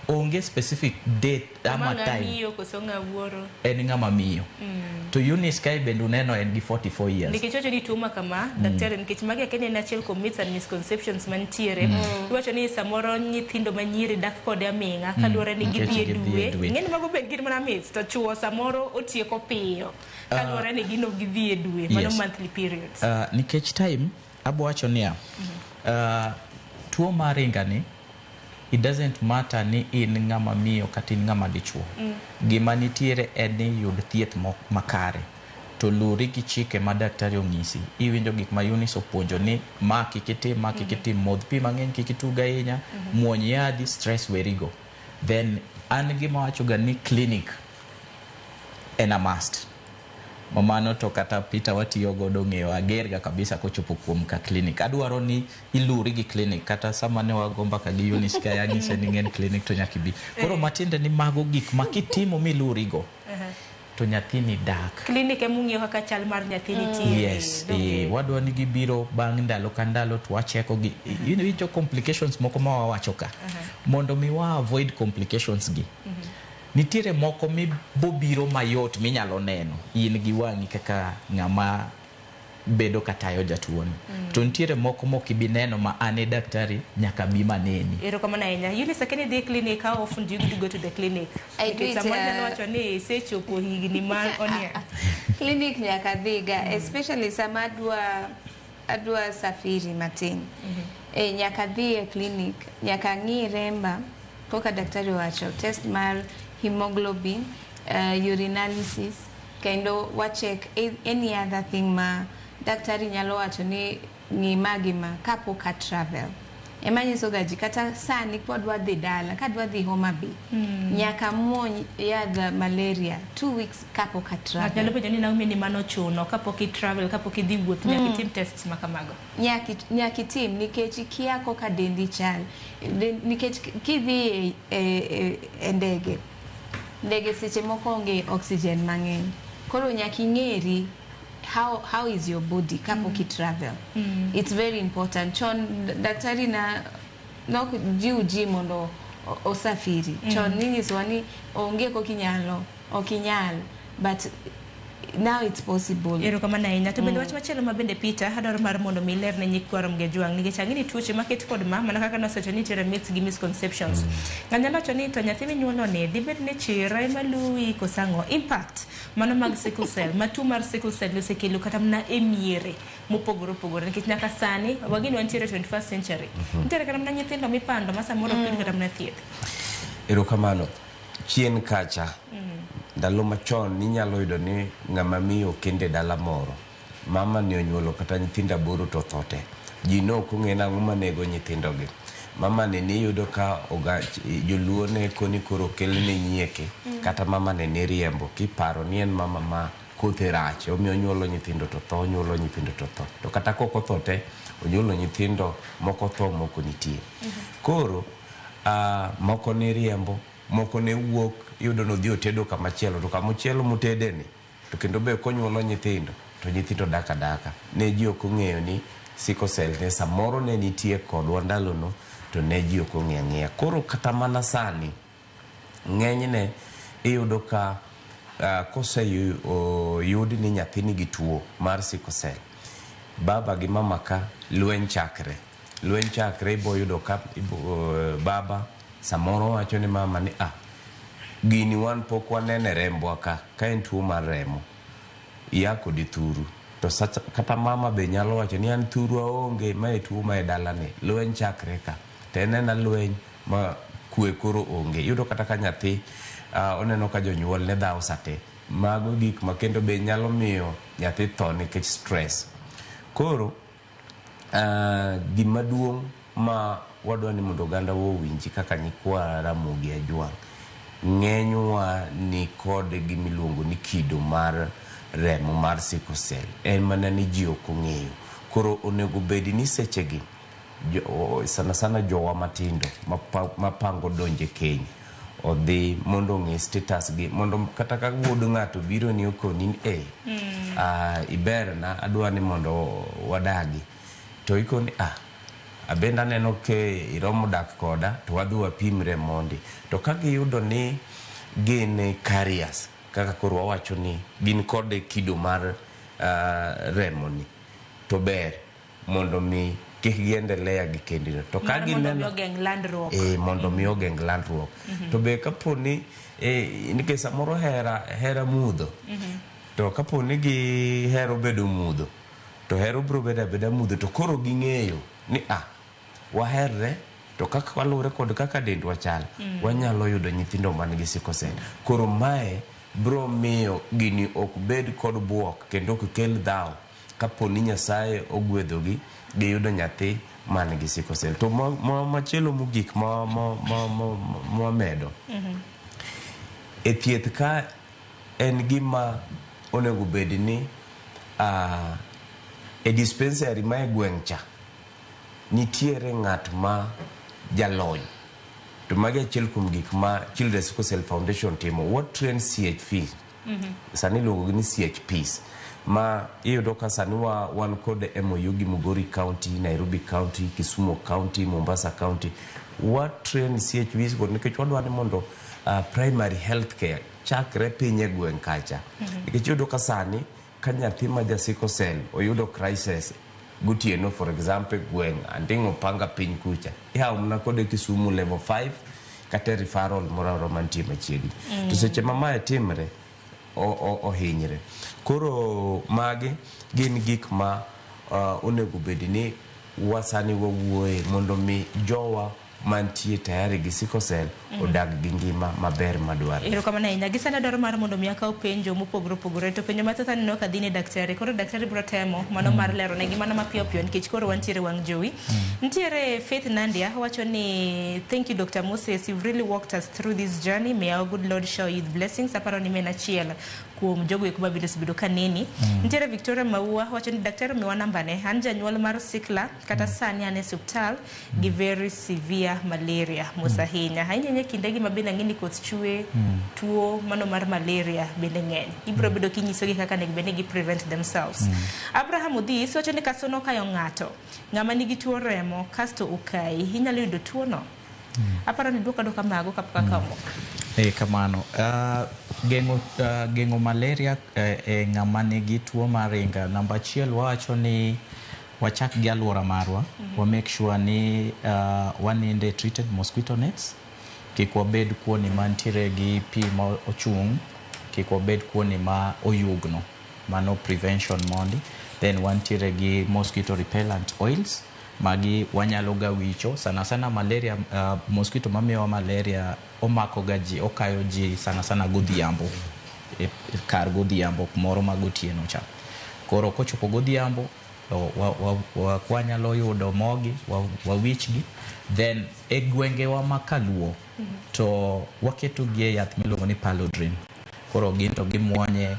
onge specific date ama ng'a time. miyo koso ng'a wuoro? En ng'ama miyo. To Eunice kae bende uneno en gi 44 years. Nikech wacho ni tuo ma kama, daktari, nikech magi akia ni en achiel kuom myths and misconceptions mantiere. Iwacho ni samoro nyithindo manyiri dak kode aming'a kaluwore ni Nikech gidhi e gidhi e dwe. dwe. Ing'e ni mago bende gin mana myths, to chuo samoro otieko piyo kaluwore ni gin ok gidhi e dwe, mano monthly periods. Nikech time, abo wacho niya, tuo mar ringani, it doesn't matter ni in ng'ama miyo kata in ng'ama dichuo. Gima nitiere en ni yud thieth makare. To luri gi chike ma daktari onyisi. Iwinjo gik ma Eunice opuonjo ni ma kik itim, ma kik itim, modh pi mang'eny, kik itug ahinya, muony yadhi, stress werigo. Then an gima wacho ga ni clinic en a must. Mano to kata Peter watiyo godo ng'eyo ager ga kabisa kochopo kuom ka clinic. Adwaro ni iluri gi clinic kata sama ne wago mbaka gi Eunice ka anyise ni ng'en clinic to nyaka ibi. Koro matiende ni mago gik ma kitimo milurigo to nyathini dak. Clinic ema ung'iyo kaka chal mar nyathi nitie. Yes, wadwa ni gibiro bang' ndalo ka ndalo to wacheko gi. Iwinjo complications moko ma wawacho ka. Mondo mi wa avoid complications gi. Nitiere moko mibobiro mayot minyalo neno in gi wang'i kaka ng'ama bedo katayo jatuoni. To nitiere moko mok ibi neno ma an e daktari nyaka bi maneni. Erokamano ahinya. Eunice, akia ni idhi e clinic, how often do you go to the clinic? I do Nikech it, samoro inyalo wacho ni isechopo higni ma oniang'. Clinic nyaka dhiga, especially sama adwa safiri matin. Nyaka dhi e clinic, nyaka ng'i remba koka daktari owacho, test mar hemoglobin, urinalysis, kendo wacheck any other thing ma daktari nyalo wacho ni ng'i ma gi ma kapok a travel. Ema nyiso ga ji kata sani kwadwa dhi dala, kadwa dhi Homa Bay, nyaka muony yadh malaria 2 weeks kapok Ng'ato nyalo atravel. penjo ni Naomi, ni mano chuno kapok i travel, kapok idhi wuoth, nyaka itim tests ma kamago? Nyaka itim nikech ikia kaka dendi chal. Nikech kidhi e ndege, ndege seche moko onge oxygen mang'eny, koro nyaka ing'eri how is your body kapok i travel. It's very important. Chon daktari na nok jiw ji mondo osafiri. Chon ninyisowa ni onge kok inyalo, ok inyal, but now it's possible. Erokamano ahinya. To bende wach machielo ma bende, Peter, adwaro mar mondo mi iler ne nyikwa Ramogi Ajwang', nikech ang'e ni tuoche maket kod ma mana kaka nosewacho ni nitiere myths gi misconceptions. Ng'ato nyalo wacho ni to nyathi minyuolo ni dibed ni chira ema luwi koso ang'o? Impact mano mag sickle cell, ma tuo mar sickle cell osekelo kata mana e miere mopogore opogore, nikech nyaka sani wagini wantiere 21st century, nitiere kata mana nyithindo mipando ma samoro ok yud kata mana thieth. Erokamano. Chien kacha, ndalo machon, ninyalo yudo ni ng'ama miyo kende dala moro, mama ni onyuolo kata nyithindo aboro to otho te. Ji ne ok ong'e nang'o manego nyithindogi. Mama ni niyudo ka oga, joluo ne koni koro kelne nyieke, kata mama ni niriembo kiparo ni en mama ma kothe rach, omiyo onyuolo nyithindo to tho, onyuolo nyithindo to tho. To kata kok otho te, onyuolo nyithindo moko tho, moko nitie. Koro moko niriembo, moko ne wuok, iyudo nodhi otedo kamachielo, to kamachielo motedeni to kendo be konyuolo nyithindo to nyithindo dak adaka. Ne ji ok ong'eyo ni sickle cell ne samoro ne nitie kodwa ndalono, to ne ji ok ong'eyo ang'eya. Koro kata mana sani, ng'enyne iyudo ka koseyud ni nyathi nigi tuo mar sickle cell, baba gi mama ka lweny chakre. Lweny chakre, ibo yudo ka baba samoro wacho ni mama ni, "Ah, gini wan pok wanene rembwa ka, ka en tuo mar remo ya kodi thuru." To sacha, kata mama be nyalo wacho ni, "An thuru aonge, mae tuo ma e dalani." Lweny chakre ka, to en ena lweny ma kwe koro onge. Iyudo kata ka nyathi oneno ka jonyuol ne dhawo sate, mago gik ma kendo be nyalo miyo nyathi tho nikech stress. Koro gima duong' ma wadwa ni mondo oganda wa owinji kaka nyikwa Ramogi Ajwang', ng'enywa ni kod gimiluongo ni kido mar remo mar sickle cell, en mana ni ji ok ong'eyo. Koro onego bed ni sechegi sana sana jowa matindo mapango donjo e keny odhi mondo ong'e status gi, mondo kata ka wuod ng'ato biro ni okoni ni e iberna, adwa ni mondo wadagi, to ikoni, "Ah, abende aneno ke iromo dak koda, to wadhi wapimre mondi." To ka giyudo ni gin carriers, kaka koro wawacho ni gin kod kido mar remo ni, to ber mondo mi kik giendelea gi kendino. To ka Mar mondo mi gineno ogeng' landruok. E, mondo mi ogeng' landruok. To be kapo ni nikech samoro hera, hera mudho, to kapo ni gihero bedo mudho, to hero biro bedo abeda mudho, to koro ging'eyo ni, ah, waherre, to kaka waluwore kod kaka dendwa chal, wanyalo yudo nyithindo man gi sickle cell. Koro mae biro miyo gini ok bed kod buok kendo ok kel dhaw kapo ni Nyasaye ogwedhogi giyudo nyathi man gi sickle cell. To machielo mogik ma wamedo e thieth ka en gima onego bed ni e dispensary ma e gweng' cha nitiere ng'at ma jalony. To magi achiel kuom gik ma Children's Sickle Cell Foundation timo. What train CHP, sani iluongo gi ni CHPs, ma iyudo ka sani wan kod MOU gi Migori County, Nairobi County, Kisumu County, Mombasa County. Wa train CHPs go nikech wadwa ni mondo primary health care chakre piny e gweng' kacha, nikech iyudo ka sani ka nyathi ma ja sickle cell oyudo crisis gotieno, for example, gweng' anding'o panga piny kucha, ihawo mana kode Kisumu level 5 kata referral moro amora mantie machiegni. To seche ma mae timre, ohinyre. Koro magi gin gik ma onego bed ni wasani wawuoye mondo mi jowa mantie tayari gi sickle cell odag gi ngima maber madwarore. Erokamano ahinya. Gi sani adwaro mar mondo mi akaw penjo mopogore opogore to penjo mathoth aneno ka dhi ne daktari. Koro daktari biro temo mano mar lero negi mana mapiyo piyo nikech koro wantiere wang' jowi. Nitiere Faith Nandia wacho ni thank you Dr. Moses, you've really walked us through this journey. May our good Lord shower you with blessings. Aparo ni en achiel kuom jogo eko mabende osebedo ka neni. Nitiere Victoria Maua wacho ni daktari omiwa nambane. An janyuol mar sickler kata sani an e osiptal gi very severe malaria mos ahinya. Ahinya ahinya kindegi ma bende ang'e ni koth chwe, tuo mano mar malaria bende ng'eny. Ibiro bedo kinyisogi kaka onego bed ni gi prevent themselves. Abraham Odhis wacho ni kasono okayo ng'ato, ng'ama nigi tuo remo kasto okayi, inyalo yudo tuo no. Aparo ni duok aduoka mago kapok akawo moko. Kamano. Geng'o malaria e ng'ama nigi tuo mar ringa. Namba achiel wawacho ni wachak gi aluora marwa. Wa make sure ni waninde treated mosquito nets. Kik wabed kuoni mantiere gi pi ma ochung', kik wabed kuoni ma oyugno. Mano prevention mondi. Then wantiere gi mosquito repellent oils. Magi wanyalo ga wicho sana sana malaria, mosquito mamiyowa malaria omako ga ji, okayo ji sana sana godhiambo, kar godhiambo kumoro ma gotieno cha. Koro kochopo godhiambo to wanyalo yudo mogi wawichgi. Then e gwengewa ma kaluo to waketo gi e yath miluongo ni Paludrine. Koro gin to gimuonye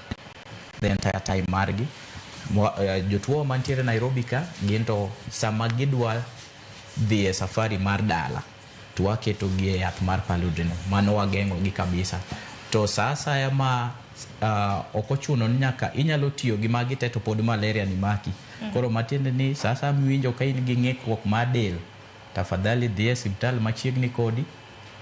the entire time margi. Jotuo mantiere Nairobi ka gin to sama gidwa dhi e safari mar dala to waketo gi e yath mar Paludrine. Mano wageng'o gi kabisa. To sa asaya ma ok ochuno ni nyaka inyalo tiyo gi magi te to pod malaria ni maki. Koro matiende ni sa asaya miwinjo ka in gi ng'ikruok mar del, tafadhali dhi e osiptal machiegni kodi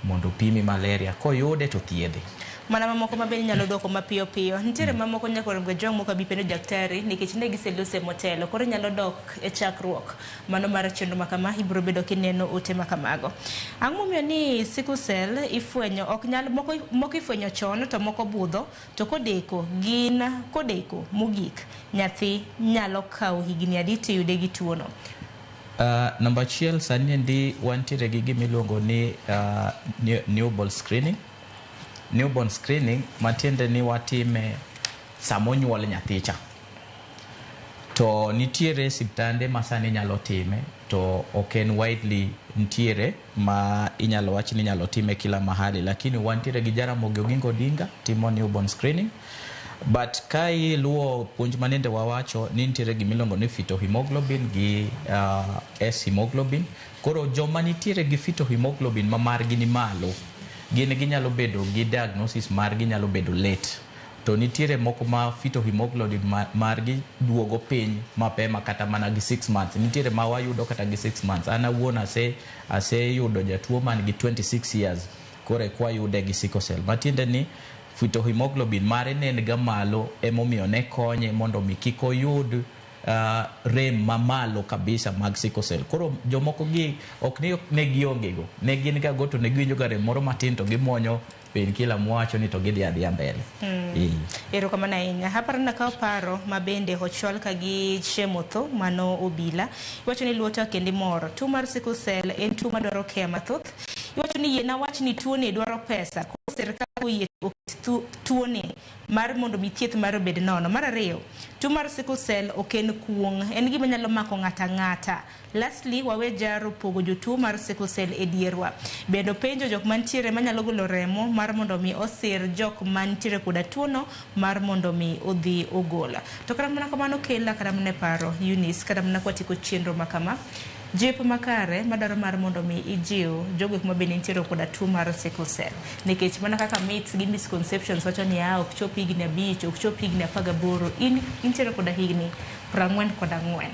mondo pimi malaria. Koyude to thiedhe. Mana mamoko ma bende inyalo duoko mapiyo piyo. Nitiere mamoko nyaka Gajwang' mok abi penjo daktari nikech ne giselose motelo. Koro inyalo dok e chakruok mano mar chenro ma kama ibiro bedo kineno ote ma kamago. Ang'o momiyo ni sickle cell ifwenyo ok nyal moko ifwenyo chon to moko budho to kodeko gin kodeko mogik nyathi nyalo kawo higni adi to yude gi tuo no? Namba achiel sani endi wantiere gi gimiluongo ni newborn screening. Newborn screening matiende ni watime sama onyuol nyathi cha. To nitiere siptande ma sani nyalo time to ok en widely nitiere ma inyalo wach ni inyalo time kila mahali, lakini wantiere gi Jaramogi Oginga Odinga timo newborn screening. But ka iluwo puonj manende wawacho ni nitiere gimiluongo ni fetal hemoglobin gi S hemoglobin. Koro joma nitiere gi fetal hemoglobin ma margi ni malo, gin ginyalo bedo gi diagnosis margi nyalo bedo late. To nitiere moko ma fetal hemoglobin margi duogo piny mapema kata mana gi 6 months. Nitiere ma wayudo kata gi 6 months. An awuon aseyudo jatuo man gi 26 years koro eka wayude gi sickle cell. Matiende ni fetal hemoglobin mare ne en ga malo emomiyo ne konye mondo mi kik oyud rem mamalo kabisa mag sickle cell. Koro jomoko gi ok ni ne gionge go, ne gin ga go to ne giwinjo ga rem moro matin to gimuonyo painkiller mwacho ni to gidhi adhiya mbele. Erokamano ahinya. Aparo ni akawo paro ma bende ochwal ka gi Shemotho mano obila. Iwacho ni luota kendo imor. Tuo mar sickle cell en tuo madwaro care mathoth. Iwacho ni yiena wach ni tuo ni dwaro pesa. Koro sirkal oyie oket tuo ni mar mondo mi thieth mare obed nono. Mar ariyo, tuo mar sickle cell ok en kuong', en gima nyalo mako ng'ato ang'ata. Lastly, wawe jaro pogo jotuo mar sickle cell e dierwa. Bende openjo jok mantiere manyalo golo remo mar mondo mi osir jok mantiere koda tuono mar mondo mi odhi ogol. To kata mana kamano kela kata mana e paro Eunice, kata mana kwatieko chenro ma kama, jip makare madwaro mar mondo mi ijiw jogo ma bende nitiere koda tuo mar sickle cell. Nikech mana kaka myths gi misconceptions wacho ni ok chop higni 5, ok chop higni 18, in intiere koda higni 44.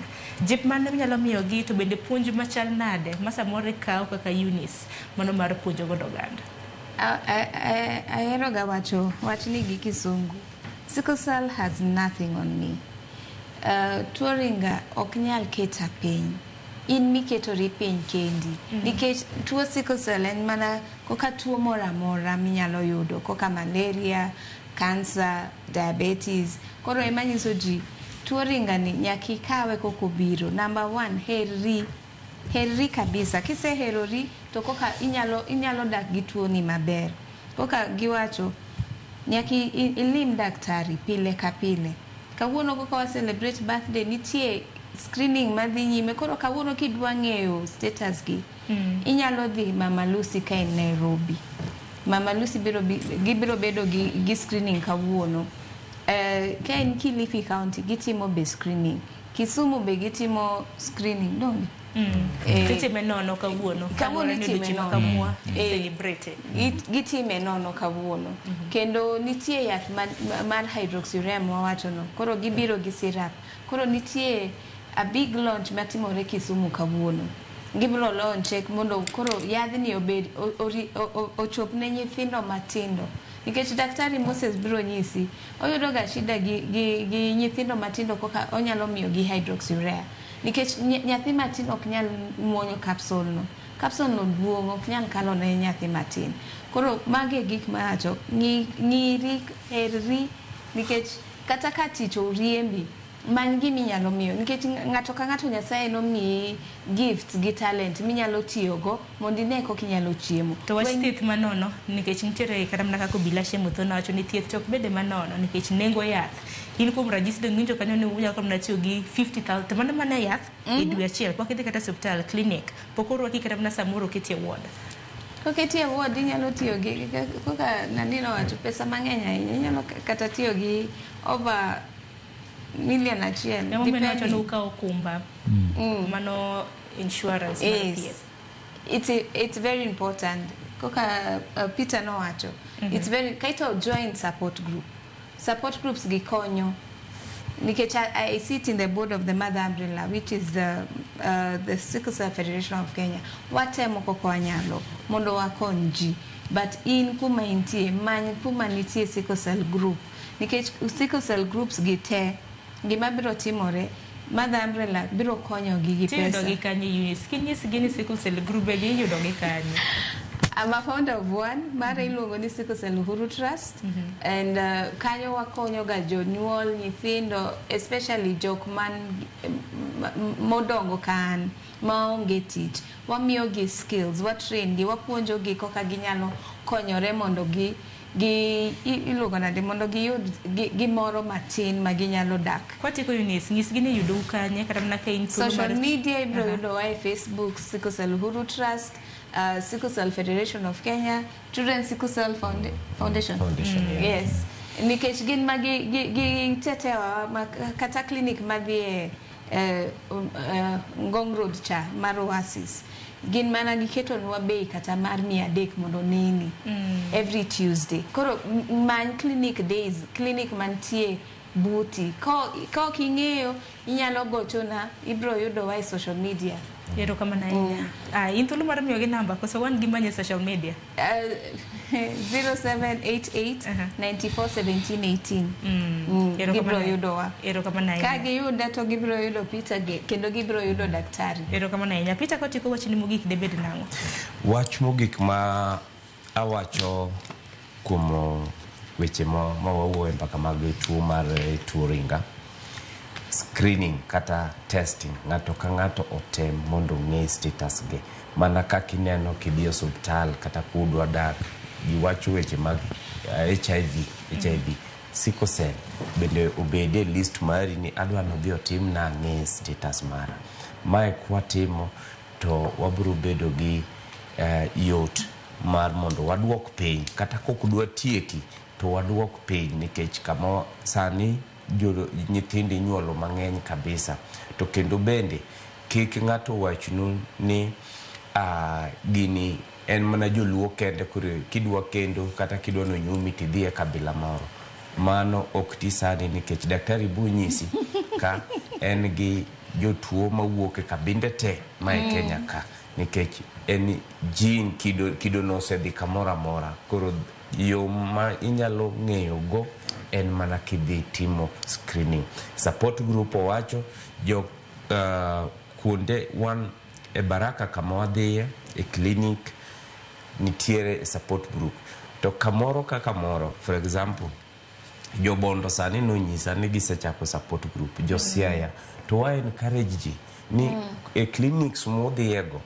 Jip mane minyalo miyogi to bende puonj machal nade ma samoro ikawo kaka Eunice mano mar puonjo godo oganda? Ahero ga wacho wachni gi kisungu. Sickle cell has nothing on me. Tuo ringa ok nyal keta piny. In miketori piny kendi. Nikech tuo sickle cell en mana koka tuo moro amora minyalo yudo koka malaria, cancer, diabetes. Koro ema nyiso ji tuo ringa ni nyaka ikawe kaka obiro. Number one, herri. Herri kabisa. Kiseherori to koka inyalo inyalo dak gi tuoni maber. Koka giwacho nyaka ilim daktari pile ka pile. Kawuono koka wa celebrate birthday nitie screening madhi nyime. Koro kawuono kidwa ng'eyo status gi, inyalo dhi Mama Lucy ka en Nairobi. Mama Lucy biro gibiro bedo gi screening kawuono. Ka en Kilifi County gitimo be screening. Kisumu be gitimo screening, donge? Titime nono kawuono. Kawuono Kaluwore ni itime odiochieng' ma nono. kamwa celebrate. Gitime nono kawuono. Kendo nitie yath mar hydroxyurea mwawachono. Koro gibiro gi syrup. Koro nitie a big launch matimore Kisumu kawuono. Gibiro launche mondo koro yadhni obed ochop ne nyithindo matindo. Nikech Daktari Moses biro nyisi, oyudo ga shida gi nyithindo matindo koka onyalo miyo gi hydroxyurea. Nikech nyathi matin ok nyal muonyo capsule no. Capsule no duong' ok nyal kalo ne nyathi matin. Koro magi e gik mawacho, ng'iri, herri, nikech kata ka tich oriembi, many gima inyalo miyo. Nikech ng'ato ka ng'ato Nyasaye nomiyi gifts gi talent minyalo tiyogo mondo ine kaka inyalo chiemo. To wach thieth manono, nikech nitiere kata mana kaka obila Shemutho nowacho ni thieth to ok bede manono nikech nengo yath. In kuom ranyisi dong winjo kanyo ni unyalo mana tiyo gi 50,000 to mano mana yath e dwe achiel pok idhi kata osiptal clinic pok orwaki kata mana samoro oketi e ward. Koketi e ward inyalo tiyo gi kaka nani nowacho pesa mang'eny ahinya inyalo kata tiyo gi over million achiel. Emomiyo nowacho ni depending. ukawo okumba. Mano insurance mar thieth. It's very important. Kaka Peter nowacho, it's very kaito join support group. Support groups gi konyo. Nikech I sit in the board of the Mother Umbrella, which is the Sickle Cell Federation of Kenya. Watemo kaka wanyalo mondo wakony ji. But in kuma intie, many kuma nitie sickle cell group. Nikech sickle cell groups gi te, gima biro timore, Mother Umbrella biro konyo gi gi Tiyudo pesa. gi kanye Eunice? Kinyisgi ni sickle cell group gi iyudo gi kanye? I'm a founder of one, mara iluongo ni Sickle Cell Uhuru Trust. And kanyo wakonyo ga jonyuol, nyithindo, especially jok man modongo ka an, maonge tich. Wamiyo gi skills, watrain gi, wapuonjo gi kaka ginyalo konyore mondo gi iluongo nade mondo giyud gimoro matin ma ginyalo dak. Kwatieko Eunice, nyisgi ni yudou kanye kata mana ka in thuolo Social media ibiro yudowa e Facebook, Sickle Cell Uhuru Trust, Sickle Cell Federation of Kenya, Children's Sickle Cell Foundation. Foundation, yeah. Yes. Nikech gin ma gi tetewa ma kata clinic madhi e Ngong Road cha mar Oasis. Gin mana giketonwa bei kata mar 300 mondo neni every Tuesday. Koro many clinic days, clinic mantie buti. Ka ok ing'eyo, inyalo gochona, ibiro yudowa e social media. Erokamano ahinya. In thuolo mar miyogi namba koso wan gi manye social media? 0788 94 17 18. Gibiro yudowa. Erokamano ahinya. Ka giyuda to gibiro yudo Peter kendo gibiro yudo daktari. Erokamano ahinya. Peter, kotieko wachni mogik debed nang'o? Wach mogik ma awacho kuom weche ma wawuoyo mbaka mag tuo mar tuo ringa, screening kata testing, ng'ato ka ng'ato otem mondo ong'e status ge. Mana kaka ineno kidhi e osiptal kata kudwa dak, giwacho weche mag HIV, sickle cell bende obed e list mari ni adwa nodhi otimna ang'e status mara. Mae kwatimo to wabiro bedo gi yot mar mondo waduok piny, kata kokdwa tieki to waduok piny, nikech kama sani nyithindo inyuolo mang'eny kabisa. To kendo bende kik ng'ato wachnu ni gini en mana joluo kende, koro kidwa kendo kata kidwa nonyumi tidhi e kabila moro. Mano ok ti sani, nikech daktari bu nyisi ka en gi jotuo mawuok e kabinde te ma e Kenya ka, nikech en gene kido no osedhi kamoro amora. Koro yo ma inyalo ng'eyo go en mana kidhi timo screening. Support group owacho jo kuonde wan e Baraka kama wadhiye e clinic nitiere support group, to kamoro ka kamoro, for example jobondo sani nonyisa ni gisechako support group, jo Siaya, to wa encourage ji Ni e clinics mudhiyego,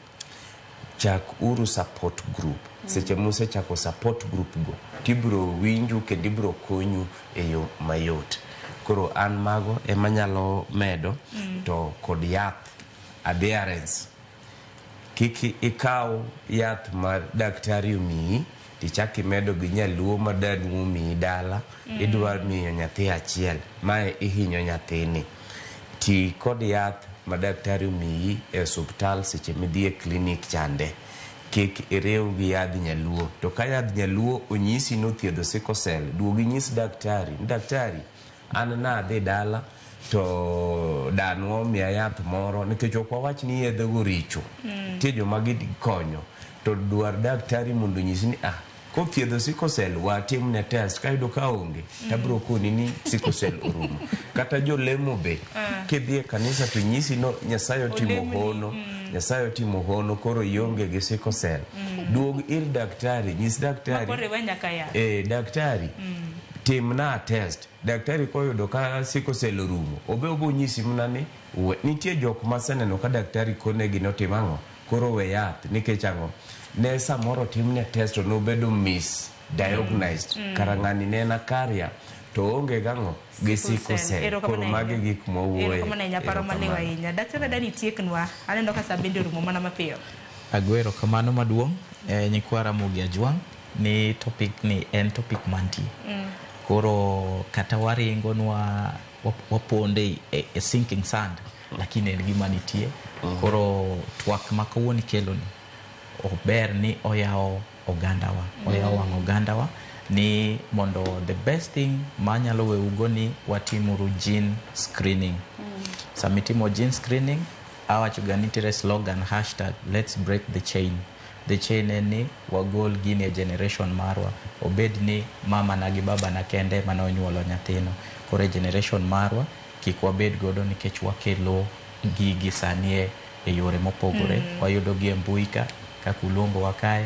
chak uru support group. Seche musechako support group go, tibiro winju kendo ibiro konyu e yo mayot. Koro an mago ema nyalo medo. To kod yath adherence, kik ikaw yath ma daktari omiyi tichak imedo gi nyaluo ma danu omiyi dala. Idwa miyo nyathi achiel, mae ihinyo nyathini. Ti kod yath ma daktari omiyi e osuptal seche midhi e klinik chande, kik iriw gi yadh nyaluo. To ka yadh nyaluo onyisi nothiedho sickle cell, duogi nyis daktari ni daktari, an nadhi dala to danwa omiya yath moro, nikech ok wawach ni yedhego richo. Nitie joma gikonyo, to dwar daktari mondo onyisi ni ah, kothiedho sickle cell, watimne test, kayudo ka onge tabiro koni ni sickle cell orumo. Kata jolemo be, kidhi e kanisa to nyisi no Nyasaye otimo Olemni, hono, Nyasaye otimo hono, koro ionge gi sickle cell. Duog ir daktari, nyis daktari Makoriwe nyaka yath. Daktari, timna test. Daktari koyudo ka sickle cell orumo, obe obo nyisi mana ni we. Nitie jok maseneno ka daktari konegi notim ang'o, koro we yath. Nikech ang'o? Ne samoro timne test to nobedo misdiagnosed. Kara ng'ani ne en a carrier to oonge gang'o gi sickle cell. Erokamano Koro magi ahinya. gik mwawuoye. Erokamano ahinya, paro maliw Erokamano. ahinya. Daktari Adani, tieknwa. Aneno ka sa bende orumo mana mapiyo. Ago erokamano maduong' nyikwa Ramogi Ajwang' ni topic ni en topic mantie. Koro kata waringo nwa waponde e sinking sand, lakini en gima nitie. Koro twak ma kawuono ikelo ni ober ni oyawo ogandawa, oyawo wang' ogandawa ni mondo the best thing manyalo weugo ni watimuru gene screening. Sama itimo gene screening, awacho ga nitiere slogan #let's break the chain. The chain en ni wagol gini e generation marwa, obed ni mama na gi baba na kende mane onyuolo nyathino. Koro e generation marwa kik wabed godo, nikech wakelo gigi sani e yore mopogore. Wayudo gi e mbui ka kaka uluongowa kae,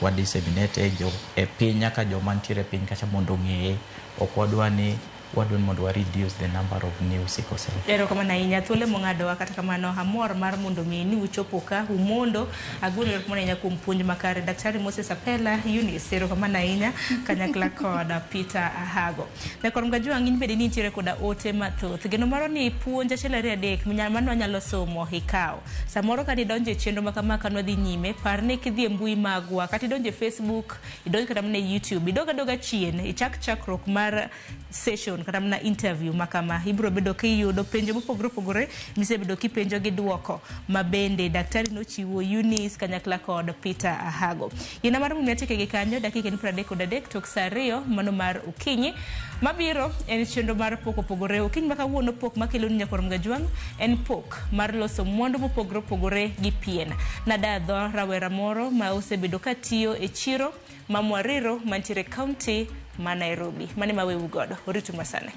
wa disseminate e jo e piny nyaka joma nitiere e piny kacha mondo ong'eye. Ok wadwa ni wadwa ni mondo wa reduce the number of new sickle cell. Erokamano ahinya, thuolo mong'adowa. Kata kamano amor mar mondo mi ni uchopo ka umondo. Agolo erokamano ahinya kuom puonj makare. Daktari Moses Apela, Eunice, erokamano ahinya kanyakla kod Peter Ahago. Nyakor Mgajwang', in bende nitiere koda ote mathoth. Geno maro ni puonj achiel ariyo adek mano wanyalo somo ikaw. Samoro ka nidonjo e chenro ma kama ka nwadhi nyime, par ni kidhi e mbui magwa, kata idonjo e Facebook, idonj kata mana e YouTube, idog adoga chien, ichak chakruok mar session kata mana interview ma kama, ibiro bedo kiyudo penjo mopogore opogore misebedo kipenjo gi duoko ma bende daktari nochiwo, Eunice kanyakla kod Peter Ahago. Yina mar mumia tike gi kanyo dakika en 33 tok saa 2 mano mar okinyi. Mabiro en chenro mar pok opogore. Okinyi ma kawuono pok makelo ni nyakwar Mgajwang' en pok mar loso mwandu mopogore opogore gi pien. Nadadho rawera moro ma osebedo katiyo e chiro ma Mwariro mantiere county ma Nairobi. Mane ma wewu godo. Oritu masane.